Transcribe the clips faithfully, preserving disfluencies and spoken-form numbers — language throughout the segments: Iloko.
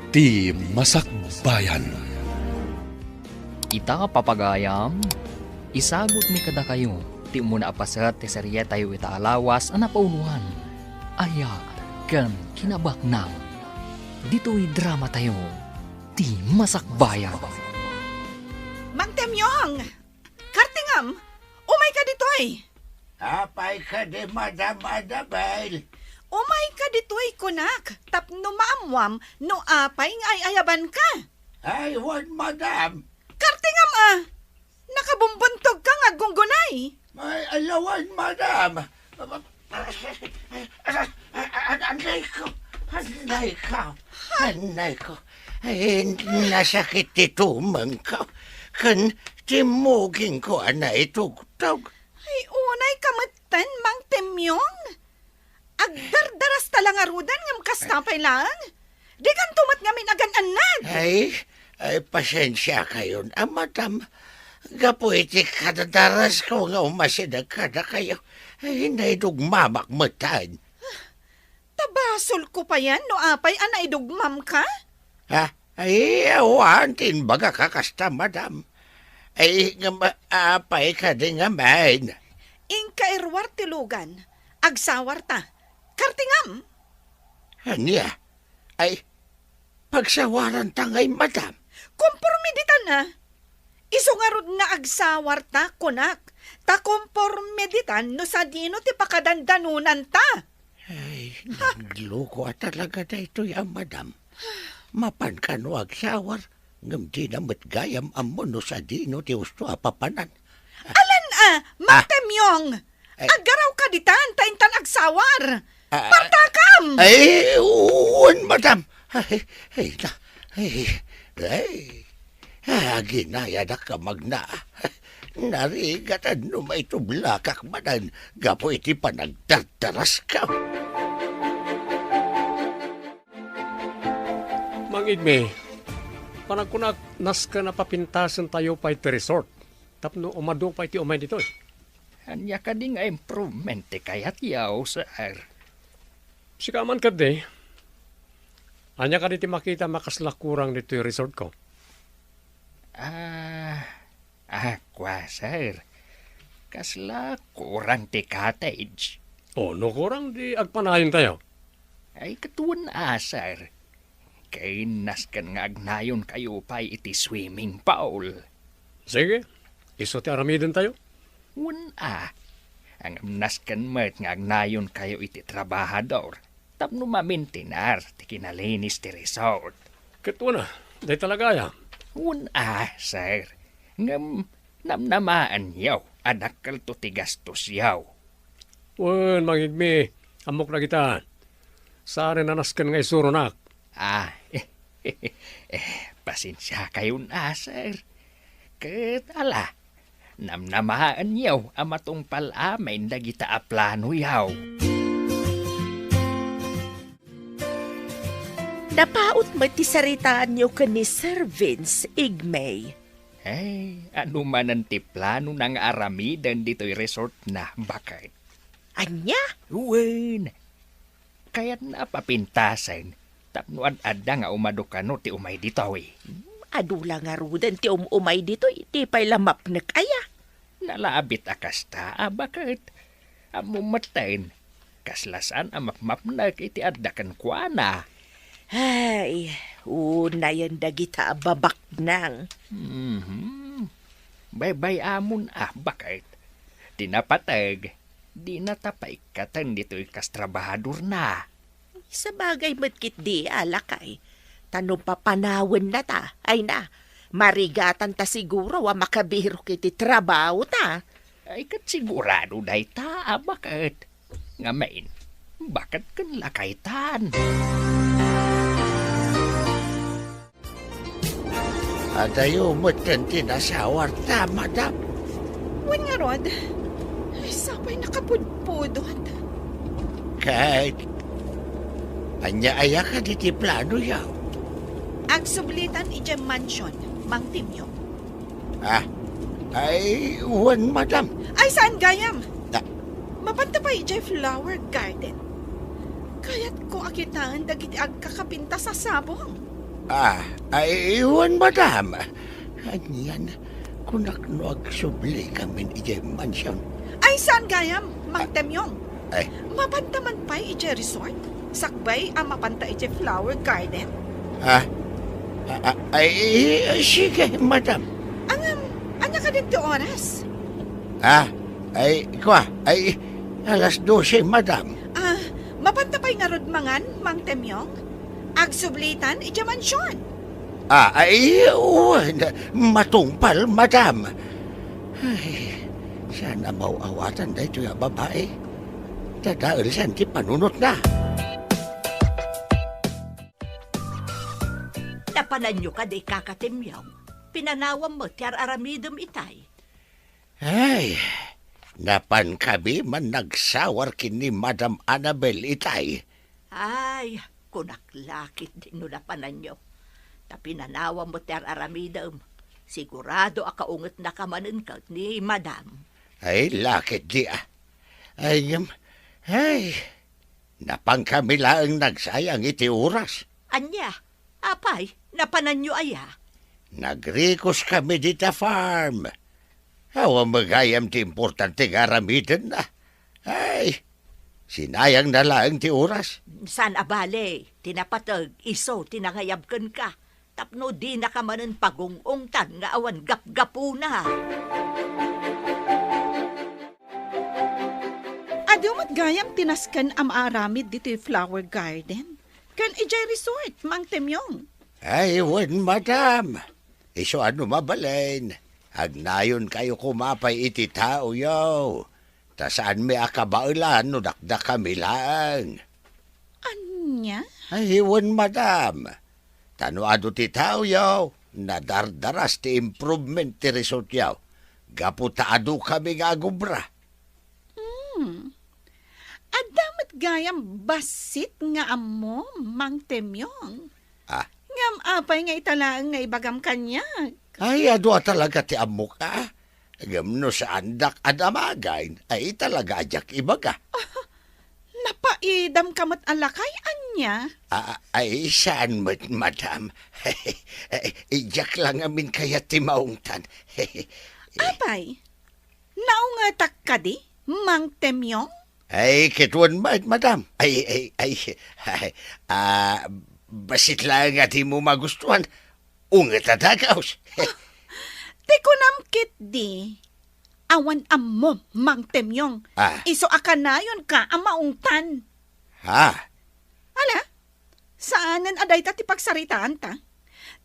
Ti Masakbayan. Ita, papagayam, isagutmi kadakayo ti umuna a paset ti serietayo ita a lawas a napauloan, Aya ken Kinabaknang. Ditoy dramatayo, Ti Masakbayan. Mang Temyong! Kartingam, umayka ditoy. Apay kadi, Madam Annabel? Umayka ditoy, kunak, tapno maammuam no apay nga ay-ayabanka. Ay, wen, Madam. Kartingam a! Nakabumbuntogka nga aggunggunay. Ay, ala wen, Madam. An-, anay ko, anay ko, anay ko. Ay, nasakit ti tumengko, ken timmugingko a naitugtog. Ay, unayka metten, Mang Temyong. Agdardarasta la ngaruden ngem kasta pay laeng. Dikanto met ngamin agan-annad. Ay, ay, pasensiakayon a, Madam. Gapu iti kadadarasko nga umasideg kadakayo, ay, naidugmamak metten. Ta basolko payen no apay a naidugmamka? Ha? Ay, awan ti imbagak a kasta, Madam. Ay, ngem, a-, apay kadi ngamin? Inka iruar ti lugan. Agsawarta. Kartingam! Ania? Ay, pagsawaranta ngay, Madam? Komporme ditan a. Isu ngarud nga agsawarta, kunak, ta komporme ditan no sadino ti pakadandanonanta. Ay, nagloko a talaga daytoy a Madam. Mapan kano agsawar, ngem dina met gayam ammo no sadino ti usto a papanan. Alan a, Mang Ah. Temyong! Eh. Aggarawka ditan, ta intan agsawar! Ah. Partakam! Ay, wen, Madam. Ay, ay, na, ay, ay. Aginayadak a magna. Narigatan no maitublakak manen gapu iti panagdardaraskan. Mang Igme, panagkunak, nasken a papintasentayo pay ti resort tapno umadu pay ti umay ditoy. Ania kadi nga improvement ti kayatyo, sir? Sika man kadi, ania kadi ti makitam a kasla kurang ditoy resortko? Ah, ah, kua, sir. Kasla kurang ti cottage. O, no kurang, di agpanayontayo. Ay, ket wen a, sir. Ken nasken nga agnayonkayo pay iti swimming pool. Sige, isu ti aramidentayo. Wen a, ngem nasken met nga agnayonkayo iti trabahador tapno mamaintenar ti kinalinis ti resort. Ket wen a, dayta la gayam. Wen a, sir. Ngem namnamaenyo a dakkelto ti gastosyo. Wen, Mang Igme, ammok dagita. Saan a nasken nga isuronak. Ah, eh, pasensiakayon a, sir. Ket ala, namnamaenyo a matungpal amin dagita a planoyo. Napaut met ti saritaanyo ken ni Sir Vince, Igme. Ay, adu manen ti planona nga aramiden ditoy resortna, baket. Ania? Wen. Kayatna a papintasen tapno ad-adda nga umadu kano ti umay ditoy. Hmm, adu la ngaruden ti um-umay ditoy, di pay la mapnek aya. Nalabit a kasta a baket. Ammom metten, kasla saan a mapmapnek iti adda kenkuana. Ay, unayen dagita a babaknang. Mhm. Baybay-amon a baket. Ti napateg, dinata paikkaten ditoy kas trabahadorna. Sabagay met ketdi a lakay, ta no papanawennata, ay na, marigatanta siguro a makabirok iti trabahota. Ay, ket sigurado dayta a baket. Ngamin, baket ken lakaytan. Adayo metten ti nasawarta, madam. Wen ngarud, ay, sapay nakapudpudot. Ket, ania aya kadi ti planoyo? Agsublitan idiay mansion, Mang Timio. Ah, ay, wen, madam. Ay, saan gayam? Ah. Mapanta pay idiay flower garden. Kayatko a kitaen dagiti agkakapintas a sabong. Ah, ay, wen, madam. Anian, kunak no agsubli kamin idiay mansion. Ay, saan gayam, Mang Temyong? Ay. Mapanta man pay idiay resort? Sakbay a mapanta idiay flower garden? Ah, ah, ah, ay, ay, sige, madam. Ngem, ania kadin ti oras? Ah, ay, kua, ay, alas dose, madam. Ah, mapanta pay ngarud mangan, Mang Temyong? Agsublitan idiay mansion. Ah, ay, wen, matungpal, madam. Ay, saan a maaw-awatan daytoy a babai. Dadaelsan ti panunotna. Napananyo kadi, Kaka Temyong? Pinanawam met ti ar-aramidem itay. Ay, napankami man nagsawar ken ni Madam Annabel itay. Ay, kunak la ketdi no napananyo. Ta pinanawam met ti ar-aramidem. Sigurado a kaungetnaka manen ket ni Madam. Ay, la ketdi, ah. Ay, ngem, ay, napankami laeng nagsayang iti oras. Ania? Apay, napananyo aya? Nagrikuskami dita farm. Awan met gayam ti importante nga aramidenna. Ay, sinayangna laeng ti oras. Saan a bale, ti napateg, isu ti nangayab kenka. Tapno dinaka manen pagung-ungtan nga awan gapgapuna. Adu met gayam ti nasken a maaramid ditoy flower garden ken idiay resort, Mang Temyong. Ay, wen, madam. Isu a no mabalin, agnayonkayo koma pay iti taoyo. Ta saanmi a kabaelan no dakdakami laeng. Ania? Ay, wen, madam. Ta no adu ti taoyo, nadardaras ti improvement ti resortyo. Gapu ta adukami nga agubra. Hmm. Adda met gayam bassit nga ammom, Mang Temyong. Ah. Ngem apay nga ita laeng nga ibagam kaniak? Ay, adu a talaga ti ammok, ah. Ngem no saandak a damagen, ay talaga a diak ibaga. Napaidamka met a lakay, ania? Ah, ay, saan met, madam. Ay, diak la ngamin kayat ti maungtan. Apay, naungetak kadi, Mang Temyong? Ay, ket wen met, madam. Ay, ay, ay, ay, ah, bassit laeng a dimo magustuhan. Unget a dagaus. Ti kunam ketdi, awan ammom, Mang Temyong. Ah. Isu a kanayonka a maungtan. Ha? Ala, saanen a dayta ti pagsaritaanta.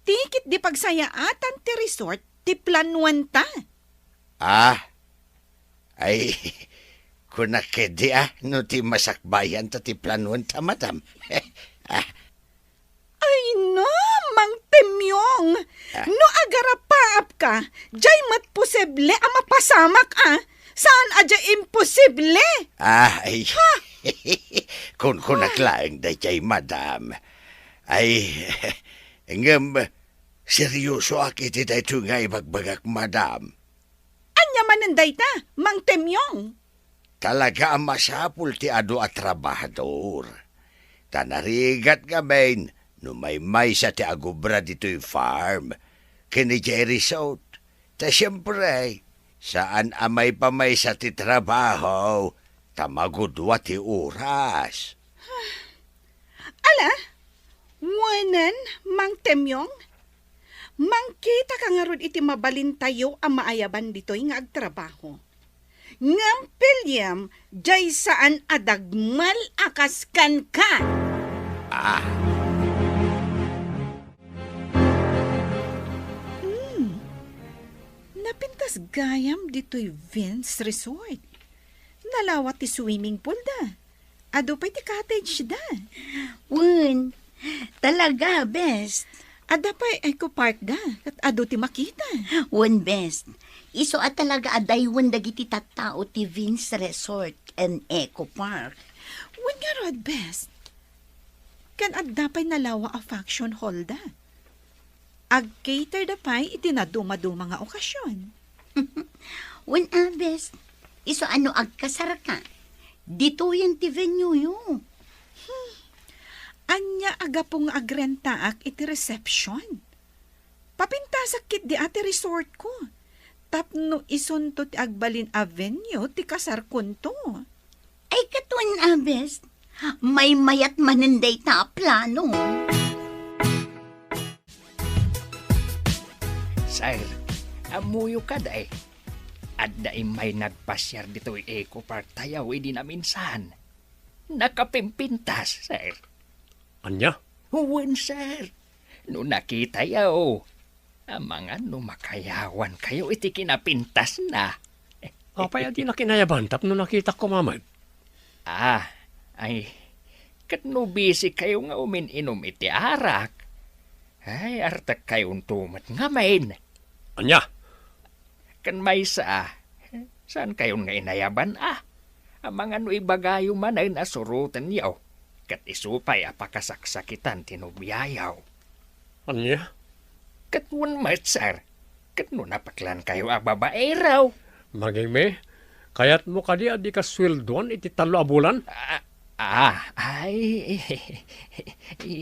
Ti ketdi pagsayaatan ti resort ti planuanta. Ah, ay, kunak ketdi a no ti masakbayanta ti planuanta, madam. Ah. Ay no, Mang Temyong! Ah. No agarapaapka, diay met posible a mapasamak a. Saan a diay imposible? Ah, ay. Ha? Kunkunak laeng daydiay, madam. Ay, ngem, seriosoak iti daytoy nga ibagbagak, madam. Ania manen dayta, Mang Temyong? Talaga a masapul ti adu a trabahador. Ta narigat ngamin no maymaysa ti agubra ditoy farm ken idiay resort. Ta siempre, saan a maipamaysa ti trabaho ta magudua ti oras. Ala, wenen, Mang Temyong, mangkitaka ngarud iti mabalintayo a maayaban ditoy nga agtrabaho. Ngem piliem, diay saan a dagmel a kas kenka. Ah. Hmm. Napintas gayam ditoy Vince Resort. Nalawa ti swimming pool da. Adu pay ti cottage da. Wen, talaga, best. Adda pay eco park da, ket adu ti makita. Wen, best. Isu a talaga a daywen dagiti tattao ti Vince Resort and Eco Park. Wen ngarud, best. Ken adda pay nalawa a function hall da. Ag-cater da pay iti nadumaduma nga okasion. Wen a, best, isu a no agkasarka, ditoyen ti venue-yo. Hmm. Ania a gapu nga agrentaak iti reception? Papintasak ketdi a ti resortko. Tapno isunto ti agbalin a venue ti kasarkonto. Ay, ket wen a, bes, maymayat manen dayta a plano. Sir, ammoyo kadi? Adda immay nagpasiar ditoy Eco Park tayo idi naminsan. Nakapimpintas, sir. Ania? Wen, sir. No nakitayo, amangan no makayawankayo iti kinapintasna. Apay a di nakinayaban tapno nakitak koma met? Ah, ay, ket no busy kayo nga umin-inum iti arak, ay, artekkayonto met ngamin. Ania? Ken maysa, saan kayon nga inayaban a? Amangan no ibagayo manen a surotenyo, ket isu pay a pakasaksakitan ti nobiayo. Ania? Ket wen met, sir, ket no napeklan kayo a babaero. Mangigme, kayatmo kadi a dika sueldoan iti tallo a bulan? Ah, ah, ay,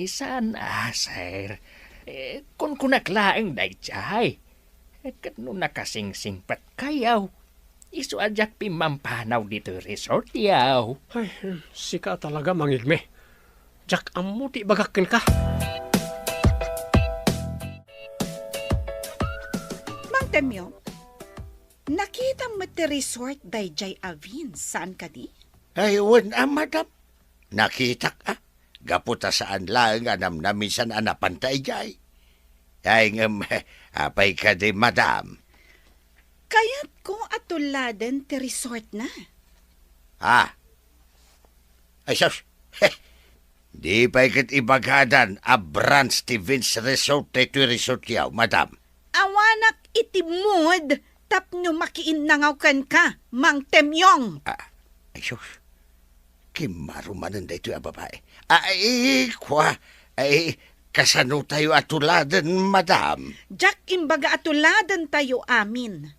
saan a, sir. Eh, kunkunak laeng daydiay. Ket no nakasingsingpet kayo, isu a diak pimmampanaw ditoy resortyo. Ay, sika talaga, mangigme. Diak ammo ti ibagak kenka. Mang Temyo, nakitam met ti resort daydiay a Vince, saan kadi? Ay, wen a, madam. Nakitak a. Gapu ta saan laeng a namnaminsan a napanta idiay. Ay, ngem, apay kadi, madam? Kayatko a tuladen ti resortna. Ah. Ay, sus. Di pay ket ibagadan a branch ti Vince Resort daytoy resortyo, madam. Awanak iti mood tapno makiinnangaw kenka, Mang Temyong. Ah, ay, sus. Kimmaro manen daytoy a babae. Ay, kua, ay, kasano tayo a tuladen, madam? Diak imbaga a tuladen tayo amin.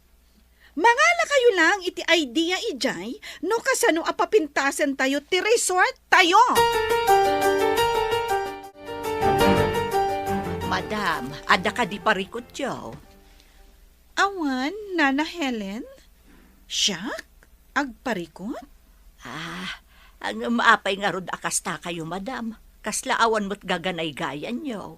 Mangala kayo lang iti idea idiay no kasano a papintasen tayo ti resort tayo. Madam, adda kadi parikutyo? Awan, Nana Helen. Siak? Agparikut? Ah, ngem apay ngarud a kasta kayo, madam? Kasla awan met gaganaygayanyo?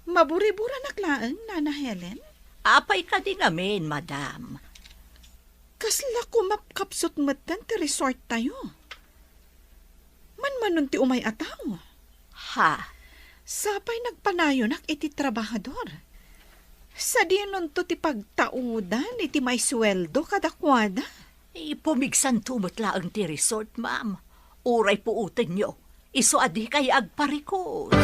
Maburiburanak laeng, Nana Helen. Apay kadi ngamin, madam? Kasla kumapkapsut metten ti resort tayo. Manmanon ti umay a tao. Ha? Sapay nagpanayonak iti trabahador. Sadinonto ti pagtaudan iti maisueldo kadakuada? Ipumigsanto met laeng ti resort, ma'am. Uray puotenyo, isu a dikay agparikut.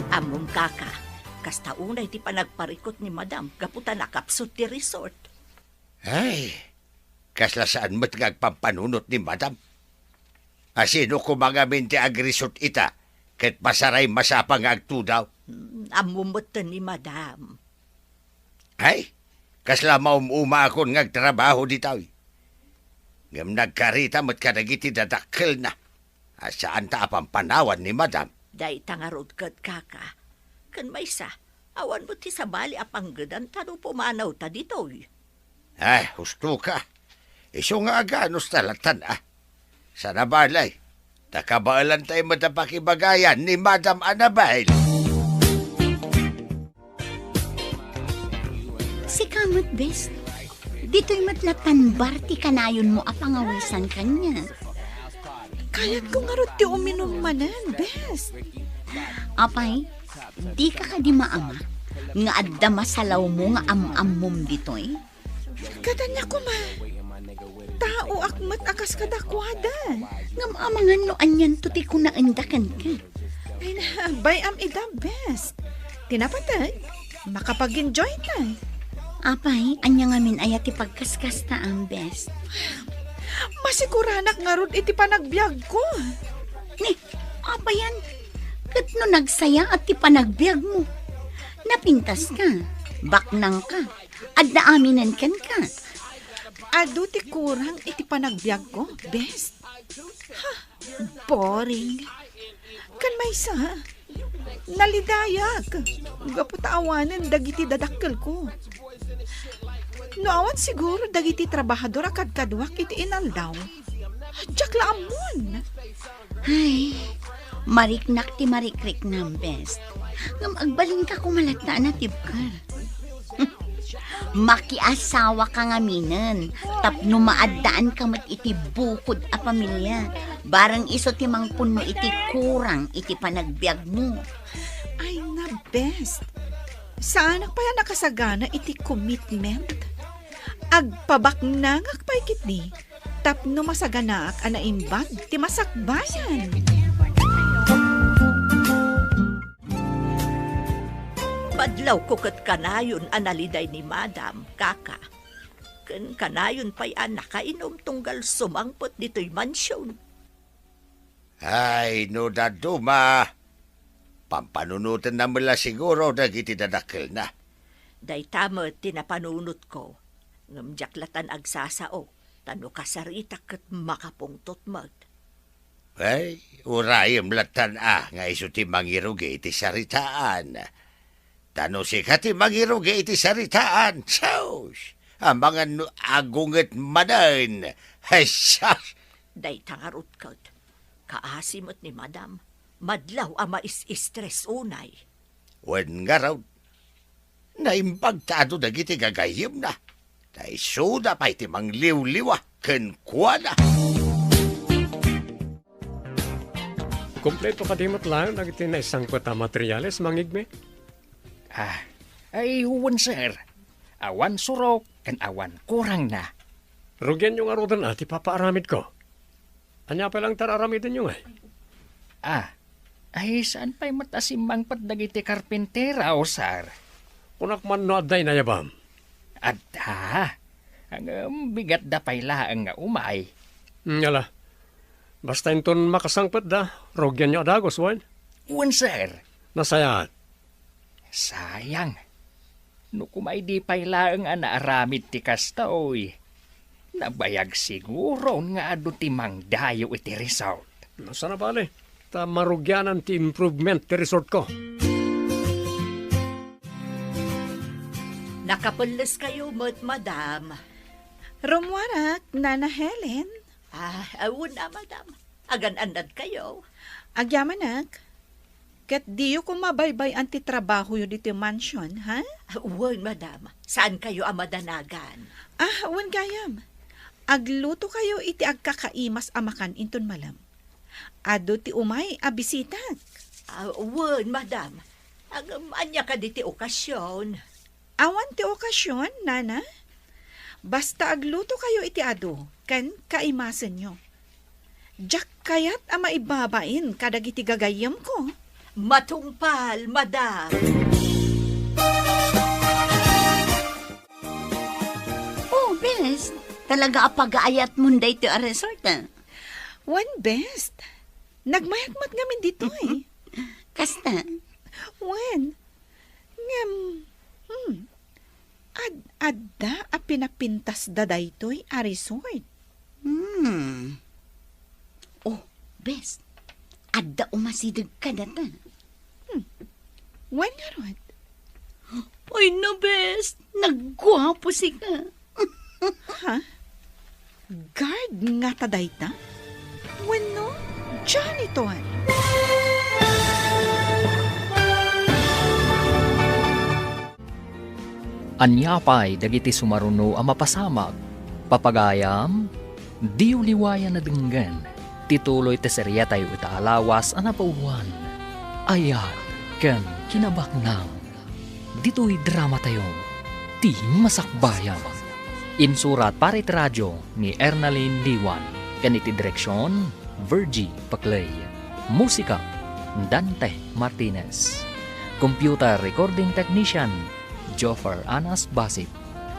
Ammom, kaka, kasta unay ti panagparikut ni madam gapu ta nakapsut ti resort. Ay, kasla saan met nga agpampanunot ni madam. A sino koma ngamin ti agrisot ita ket pasaray masapa nga agtudaw? Mm, ammom metten ni madam. Ay, kasla maum-umaakon nga agtrabaho ditoy. Ngem nagkarita met kadagiti dadakkelna a saanta a pampanawan ni madam. Dayta ngarud ket, kaka. Ken maysa, awan met ti sabali a panggedanta no pumanawta ditoy. Ay, husto ka. Isu nga aganos ta latan, a. Sana balay, ta kabaelan tayo met a pakibagayan ni Madam Annabel. Sika met, bes. Ditoy met la tanbar ti kanayonmo a pangawisan kaniak. Kayatko ngarud ti uminum manen, bes. Apay, dika kadi maamak nga adda masalawmo nga am-ammom ditoy? Ket ania koma, taoak met a kas kadakuada. Ngem amangan no anianto ti kunaenda kenka. Ay na, bay-am ida, bes. Ti napateg, makapag-enjoy ta. Apay, ania ngamin aya ti pagkaskastaam, bes? Masiguranak ngarud iti panagbiagko. Ni, apayan, ket no nagsayaat ti panagbiagmo, napintaska, baknangka, adda aminen kenka. Adu ti kurang iti panagbiagko, best. Ha, boring. Kan maysa, nalidayak. Gapu ta awanen dagiti dadakkelko. No awan siguro dagiti trabahador a kadkaduak iti inaldaw, diak la ammon. Ay, mariknak ti marikriknam, best. Ngem agbalinka koma latta a natibker. Makiasawaka ngaminen, tapno maaddaanka met iti bukod a pamilia. Bareng isu ti mangpunno iti kurang iti panagbiagmo. Ay na, best. Saanak pay a nakasagana iti commitment. Agpabaknangak pay ketdi tapno masaganaak a naimbag ti masakbayan. Madlawko ket kanayon a naliday ni Madam, kaka. Ken kanayon pay a nakainum tunggal sumangpet ditoy mansion. Ay, no dadduma, pampanunotenna met la siguro dagiti dadakkelna. Dayta met ti napanunotko, ngem diak latan agsasao, ta no kasaritak ket makapungtot met. Ay, urayem latan a nga isu ti mangirugi iti saritaan. Ta no sika ti mangirugi iti saritaan, sus! Amangan no agunget manen. Ay, sus! Dayta ngarud ket, kaasi met ni Madam, madlaw a mais-stress unay. Wen ngarud, naimbag ta adu dagiti gagayyemna. Ta isuda pay ti mangliwliwa kenkuana. Kompleto kadi met laeng dagiti naisangpet a materiales, Mang Igme? Ah, ay, wen, sir. Awan surok ken awan kurangna. Rugianyo ngaruden a ti papaaramidko. Ania pay laeng ti ar-aramidenyo ngay? Ah, ay, saan pay met a simmangpet dagiti karpintero, sir? Kunak man no adda inayabam. Adda. Ngem bigatda pay laeng nga umay. Hmm, ala. Basta inton makasangpetda, rugianyo a dagus, wen? Wen, sir. Nasayaat. Sayang. No koma idi pay laeng a naaramid ti kastoy, nabayag siguron nga adu ti mangdayo iti resort. No, saan a bale, ta marugianan ti improvement ti resortko. Nakapelleskayo met, madam. Rummuarak, Nana Helen. Ah, wen a, madam. Agan-annadkayo? Agyamanak. Ket diyo koma baybay-an ti trabahoyo ditoy mansion, ha? Wen, madam. Saankayo a madanagan. Ah, wen gayam. Aglutokayo iti agkakaimas a makan inton malem. Adu ti umay a bisitak. Ah, wen, madam. Ngem ania kadi ti okasion? Awan ti okasion, nana. Basta aglutokayo iti adu ken kaimasenyo. Diak kayat a maibabain kadagiti gagayyemko. Matungpal, madam. Oh, bes, talaga a pagaayatmon daytoy a resort, ah. Wen, bes. Nagmayat met ngamin ditoy. Kasta? Wen. Ngem, hmm, ad-adda a pinapintasda daytoy a resort. Hmm. Oh, bes, adda umasideg kadata. Hmm. Wen ngarud? Ay na, bes, nagguapo sika. Ha? Guard ngata dayta? Wenno janitor? Ania pay dagiti sumaruno a mapasamak? Papagayam, diyo liwayan a denggen ti tuloy ti seriatayo ita a lawas a napauluan, Ayat ken Kinabaknang. Ditoy dramatayo, Ti Masakbayan. Insurat para iti radio ni Ernalyn Diwan ken iti direksion, Virgie Paclay. Musika, Dante Martinez. Computer recording technician, Joffer Anas Basit.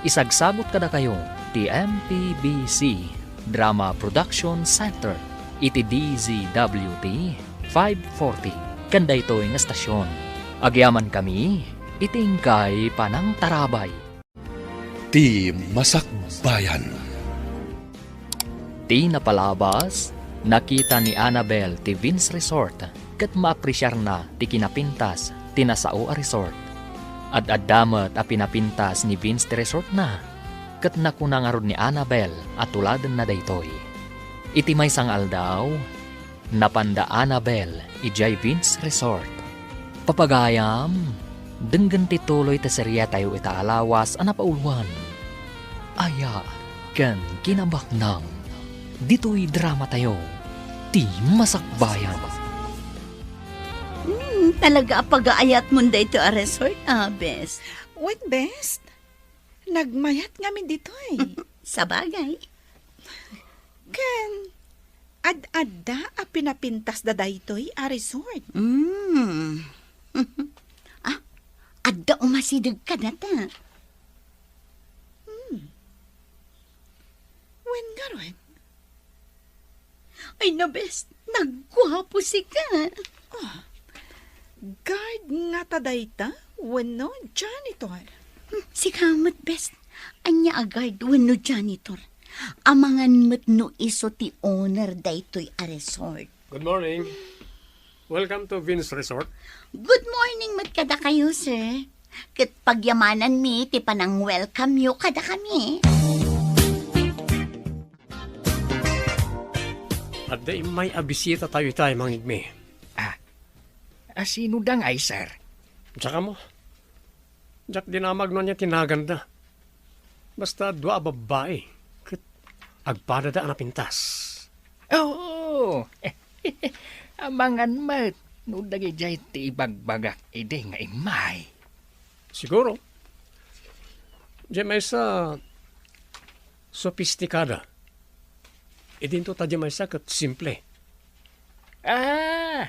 Isagsabot kadakayo ti M P B C Drama Production Center iti D Z W T five forty. Ken daytoy nga estasion, agyamankami iti inkay panangtarabay. Ti Masakbayan. Ti napalabas, nakita ni Annabel ti Vince Resort ket maapresiarna ti kinapintas ti nasao a resort. Ad-adda met a pinapintas ni Vince ti resortna, ket nakuna ngarud ni Annabel a tuladenna daytoy. Iti maysa nga aldaw, napanda Annabel idiay Vince Resort. Papagayam, denggen ti tuloy ti seriatayo ita a lawas a napauloan, Aya ken Kinabaknang. Ditoy dramatayo, ti masakbayan. Hmm, talaga a pagaayatmon daytoy a resort, ah, bes. Wen, bes. Nagmayat ngamin ditoy. Sabagay. Ken, ad-adda a pinapintasda daytoy a resort. Mm. Ah, adda umasideg kadata. Hmm. Wen ngarud? Ay, na, bes, nagguapo sika. Ah, guard ngata dayta wenno janitor? Hmm, sika met, bes. Ania a guard wenno janitor? Amangan met no isu ti owner daytoy a resort. Good morning. Welcome to Vince Resort. Good morning met kadakayo, sir. Ket pagyamananmi ti panang-welcome yo kadakami. Adda immay a bisitatayo itay, Mangigmi. Ah, a sino da ngay, sir? Diak ammo. Diak dinamag no ania ti naganda. Basta dua a babbai, ket agpadada a napintas. Oo. Amangan met no dagidiay ti ibagbagak idi nga immay. Siguro. Diay maysa, sopistikada. Idinto ta diay maysa ket simple. Ah,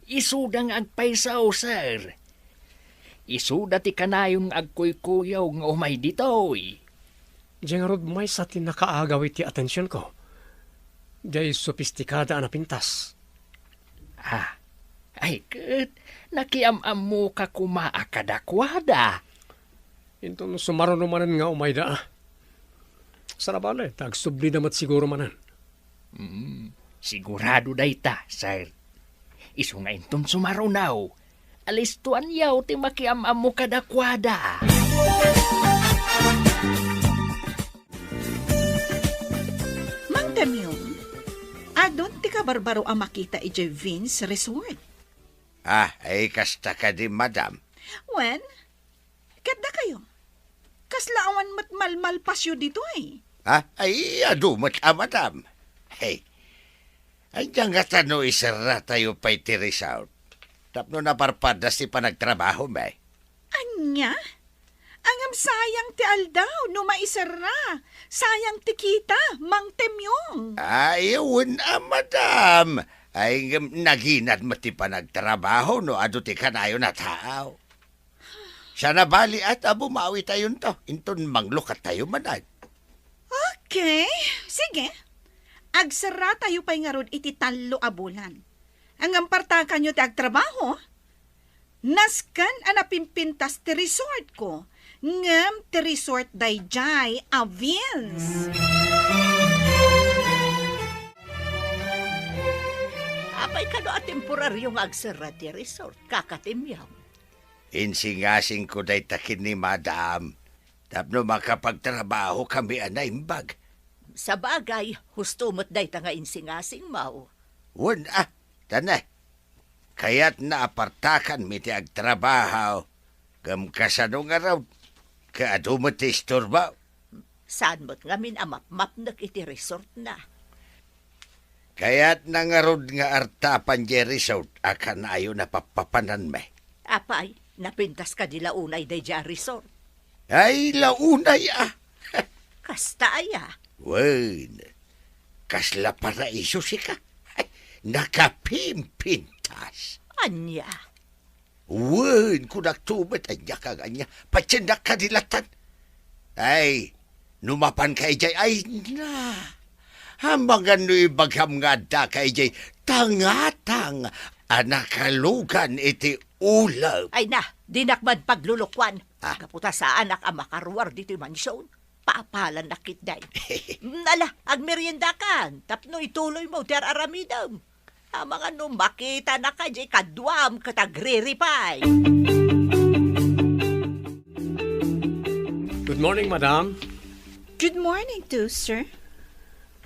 isuda nga agpayso, sir. Isuda ti kanayon nga agkuykuyaw nga umay ditoy. Diay ngarud maysa ti nakaagaw iti atensionko. Diay sopistikada a napintas. Ah, ay ket, nakiam-ammoka koma a kadakuada. Inton sumaruno manen nga umayda, ah. Sarabale, ta agsublida met siguro manen. Mm, sigurado dayta, sir. Isu nga inton sumaruno, alistoanyo ti makiam-ammo kadakuada. Mang Temyong, adun ti kabarbaro a makita idiay Vince Resort. Ah, ay kasta kadi, madam? Wen, ket dakayo, kasla awan met malmalpasyo ditoy? Ha? Ay, adu met a, madam. Hey, ania ngata no iserratayo pay ti resort tapno naparpadas ti panagtrabahomi? Ania? Ngem sayang ti aldaw no maiserra. Sayang ti kita, Mang Temyong. Ay, wen a, madam. Ay, ngem naginad met ti panagtrabaho no adu ti kanayon a tao. Sian a bali, ta bumawitayonto, inton manglukattayo manen. Okay, sige. Agserratayo pay ngarud iti tallo a bulan. Ngem partakanyo ti agtrabaho. Nasken a napimpintas ti resortko, ngem ti resort daydiay a Vince. Apay kano a temporario nga agserra ti resort, Kaka Temyong? Insingasingko dayta ken ni Madam tapno makapagtrabahokami a naimbag. Sabagay, husto met dayta nga insingasingmo. Wen a, ta ne, kayatna a partakanmi ti agtrabaho, ngem kasano ngarud, ket adu met ti istorbo? Saan met ngamin a mapmapnek iti resortna? Kayatna ngarud nga artapan diay resort a kanayon a pappapananmi. Apay, napintas kadi la unay daydiay a resort? Ay, la unay a. Kasta aya? Wen, kasla paraiso sika. Nakapimpintas. Ania? Wen, kunakto met, ania ka nga ania? Patiennak kadi latan. Ay, no mapanka idiay, ay na. Amangan no ibagam nga addaka idiay tangatang a nakalugan iti ulep. Ay na, dinak man paglulukuan. Ah. Gapu ta saanak a makaruar ditoy mansion. Papalan na ketdi. Ala, agmeriendakan, tapno ituloymo ti ar-aramidem. Amangan no makitanaka diay kaduam ket agriripay. Good morning, madam. Good morning too, sir.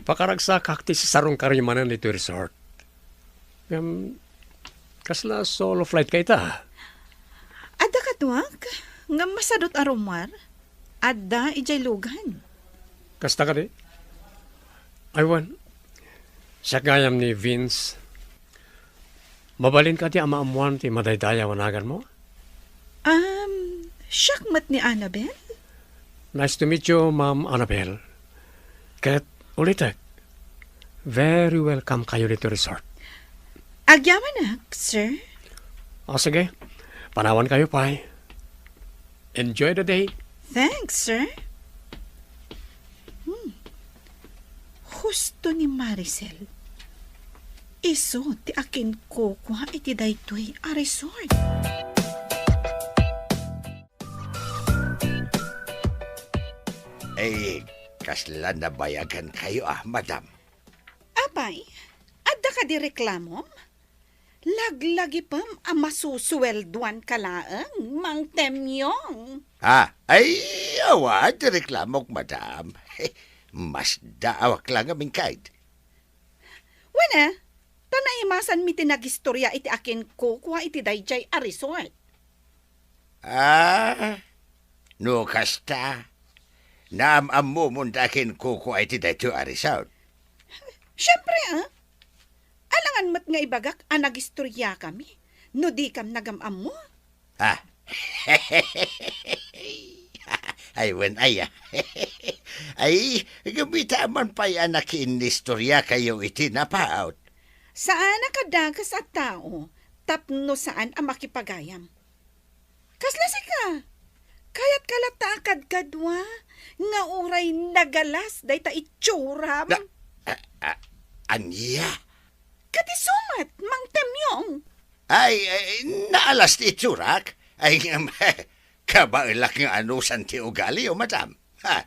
Pakaragsakak ti sisarong karimanen ditoy resort. Ngem, kasla solo flight ka ita? Adda kaduak, ngem masadut a rummuar. Adda idiay lugan. Kasta kadi? Ay, wen. Siak gayam ni Vince. Mabalin kadi a maammuan ti madaydayaw a naganmo? Um, siak met ni Annabel? Nice to meet you, Ma'am Annabel. Ket ulitek, very welcome kayo ditoy resort. Agyamanak, sir. O, sige. Panawan kayo pay. Enjoy the day. Thanks, sir. Hmm. Husto ni Maricel. Isu ti akinkukua iti daytoy a resort. Eh, kasla nabayagan kayo, ah, madam? Apay, adda kadi reklamom? Laglagipem a masusueldoan ka laeng, Mang Temyong. Ah, ay, awan ti reklamok, madam. Masdaawak la ngamin, kaid. Wen a, ta naimasanmi ti nagistorya iti akinkukua iti daydiay a resort. Ah, no kasta, naam-ammomon ti akinkukua iti daytoy a resort. Siempre, ah. Alangan met nga ibagak a nagistoryakami no dikam nagam-ammo. Ah. Ay, wen, ay, ah. Ay, kumita man pay a nakiinnistorya kayo iti napaut. Saan a kadakas a tao tapno saan a makipagayam. Kasla sika, kayat ka latta a kadkadua nga uray nagalas dayta itsuram? Na, a, a, ania? Kadi sumat, Mang Temyong. Ay, ay, naalas ti itsurak. Ay, ngem, kabaelak nga anusan ti ugalio, madam. Ha,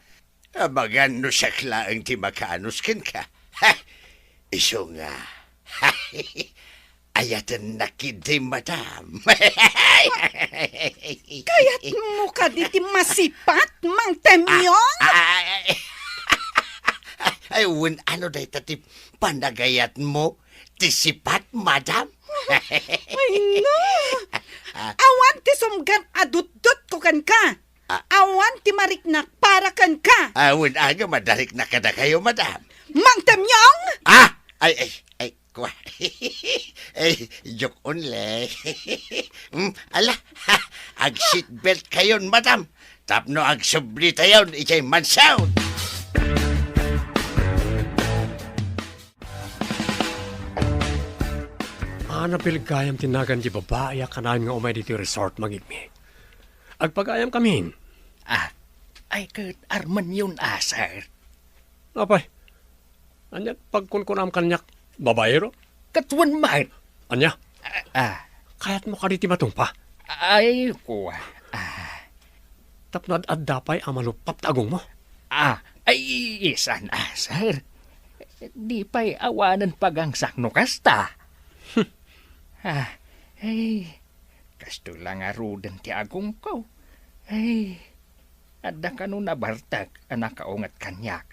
abagan no siak laeng ti makaanus kenka. Ha, isu nga. Ayatennak idi, madam. Kayatmo kadi ti masipat, Mang Temyong? Ah, ah, ay, ay, wen, ano dayta ti panagayatmo? Ti sipat, madam? Ay, no. Ah. Awan ti sumgan a dutdotko kenka. Ah. Awan ti mariknak para kenka. Ah, wen, aga madariknak kadakayo, madam. Mang Temyong! Ah! Ay, ay, ay, kwa. Ay, joke only. Hmm, ala, ag-seatbelt kayon, madam. Tapno agsubli tayon idiay mansion. Annabel gayam ti nagan ti babai a kanayon nga umay ditoy resort, Mang Igmi. Agpagayam kamin. Ah, ay ket armenyon a, sir. Apay, ania pagkunkunam kaniak, babaero? Ket wen met. Ania? Ah, ah. Kayatmo kadi ti matungpa? Ay, kua. Ah. Tapno ad-adda pay a maluppap ti agongmo? Ah, ay, saan a, sir. Di pay awanen pagangsak no kasta. Hmm. Ah, ay, kastoy la ngaruden ti agongko. Ay, adda kano nabartek a nakaunget kaniak.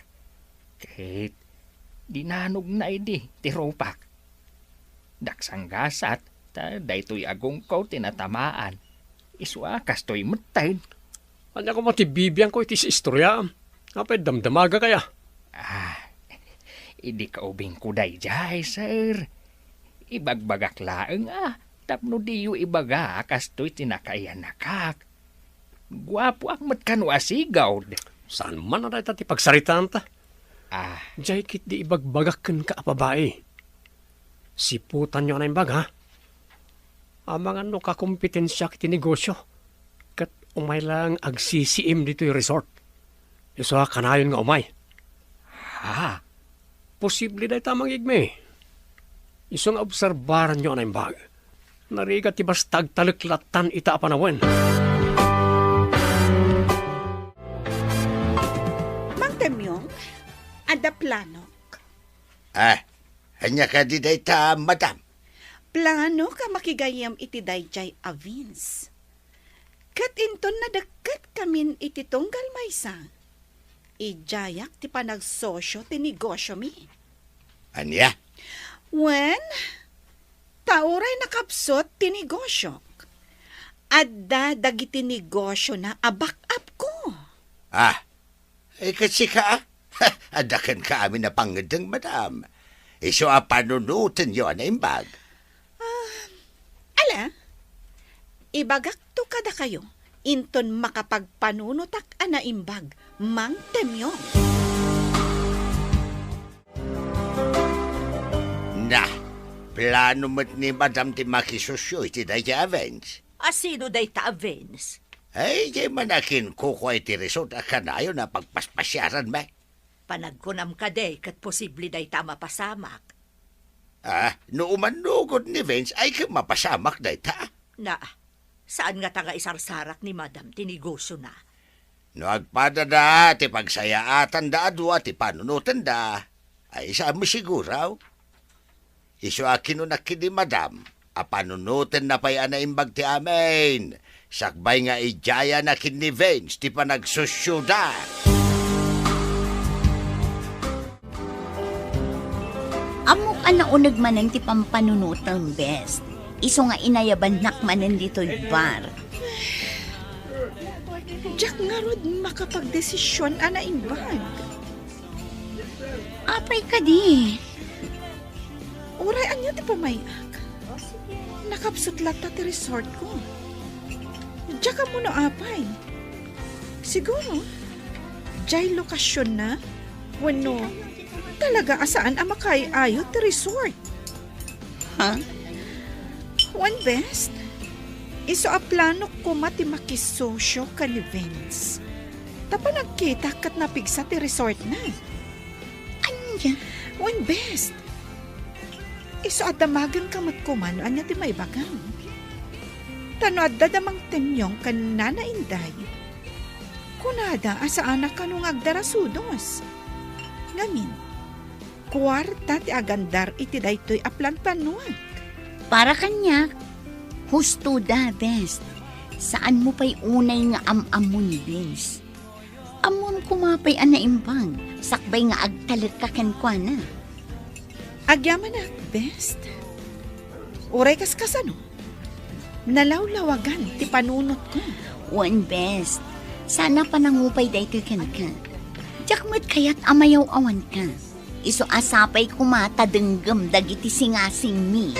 Ket dinanogna idi ti rupak. Daksanggasat, ta daytoy agongko ti natamaan. Isu a kastoy metten. Ania koma ti bibiangko iti istoryaam? Apay damdamagak aya? Ah, idi kaubingko daydiay, sir. Ibagbagak laeng a, tapno diyo ibaga a kastoy ti nakayanakak. Guapoak met kano a sigud. Saan man a dayta ti pagsaritaanta? Ah. Diay ketdi ibagbagak kenka a babai. Siputanyo a naimbag, ha? Amangan no kakompetensiak iti negosyo, ket umay laeng agsisiim ditoy resort. Isu a kanayon nga umay. Ha? Posible dayta, Mang Igmi. Isu nga obserbaranyo a naimbag. Narigat ti basta agtalek lattan ita a panawen. planok. Ah, ania kadi dayta, madam? Planok a makigayyem iti daydiay a Vince. Ket inton nadekket kamin iti tunggal maysa, idiayak ti panagsosio ti negosiomi. Ania? Wen, ta uray nakapsut ti negosiok, adda dagiti negosiona a back-up ko. Ah, ay, ket sika, a? Adda kenka amin a pangngeddeng, madam. Isu a panunotenyo a naimbag. Ah, ala, ibagakto kadakayo inton makapagpanunotak a naimbag, Mang Temyong. Nah, plano met ni madam ti makisosio iti dayta a Vince. A sino dayta a Vince? Ay, diay man a kinkukua iti resort a kanayon a pagpaspasiaranmi. Panagkunam kadi ket posible dayta a mapasamak? Ah, no umannugod ni Vince, ay ket mapasamak dayta. Na, saan ngata nga isarsarak ni madam ti negosiona? No agpadada ti pagsayaatanda a dua ti panunotenda, ay saan mo siguro? Isu a kinunak ken ni madam a panunotenna pay a naimbag ti amin, sakbay nga idiayana ken ni Vince ti panagsosioda. Ammok a nauneg manen ti pampanunotem, Bes. Isu nga inayabannak manen ditoy bar. Diak ngarud makapagdesision a naimbag. Apay kadi? Uray ania ti pamay-ak? Nakapsut latta ti resort ko. Diak ammo no apay. Siguro, diay lokasionna wenno talaga a saan a makaay-ayo ti resort. Ha? Wen, Bes, isu a planok koma ti makisosio ken ni Vince. Ta panagkitak ket napigsa ti resortna. Ania? Wen, Bes, isu a damagenka met koma no ania ti maibagam. Ta no adda da Mang Temyong ken Nana Inday, kunada a saanak kano nga agdarasudos. Ngamin, kuarta ti agandar iti daytoy a planplanoak. Para kaniak, husto da, Bes. Saanmo pay unay nga am-ammo ni Vince. Ammom koma pay a naimbag, sakbay nga agtalekka kenkuana. Agyamanak, Bes. Uray kaskasano, nalawlawagan ti panunotko. Wen, Bes. Saan a panangupay daytoy kenka. Diak met kayat a mayaw-awanka. Isu a sapay koma ta denggem dagiti singasingmi.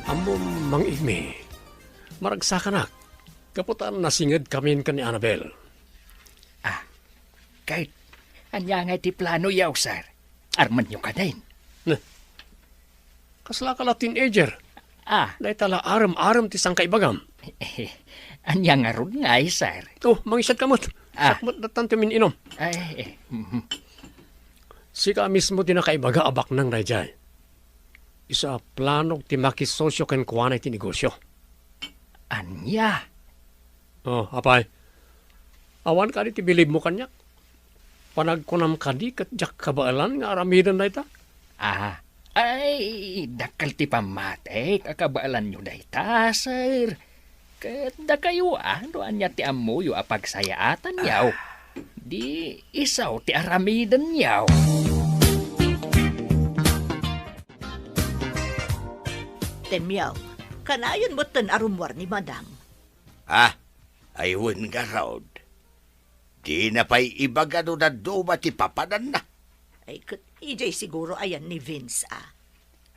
Ammom, Mang Igmi, maragsakanak, gapu ta nasingedkamin ken ni Annabel. Ah, ket ania ngay ti planoyo, sir? Armenyo kadin? Neh, kaslaka la teenager. Ah. Dayta la arem-arem ti sangkaibagam. Ania ngarud ngay, sir? Oh, mangisadka met. Ah. Siak met dattan ti min-inom. Ay, eh, mhm. Sika mismo ti nakaibaga a baknang daydiay. Isu a planok ti makisosio kenkuana iti negosio. Ania? Oh, apay. Awan kadi ti bilibmo kaniak? Panagkunam kadi ket diak kabaelan nga aramiden dayta? Ah, ay, dakkel ti pammatik a kabaelanyo dayta, sir. Ket dakayo, ah, no ania ti ammoyo a pagsayaatanyo, ah, di isu ti aramidenyo. Temyaw, kanayon metten a rummuar ni Madam. Ah, ay wen ngarud. Dina pay ibaga no dadduma ti papananna. Ay, ket idiay siguro ayan ni Vince, ah.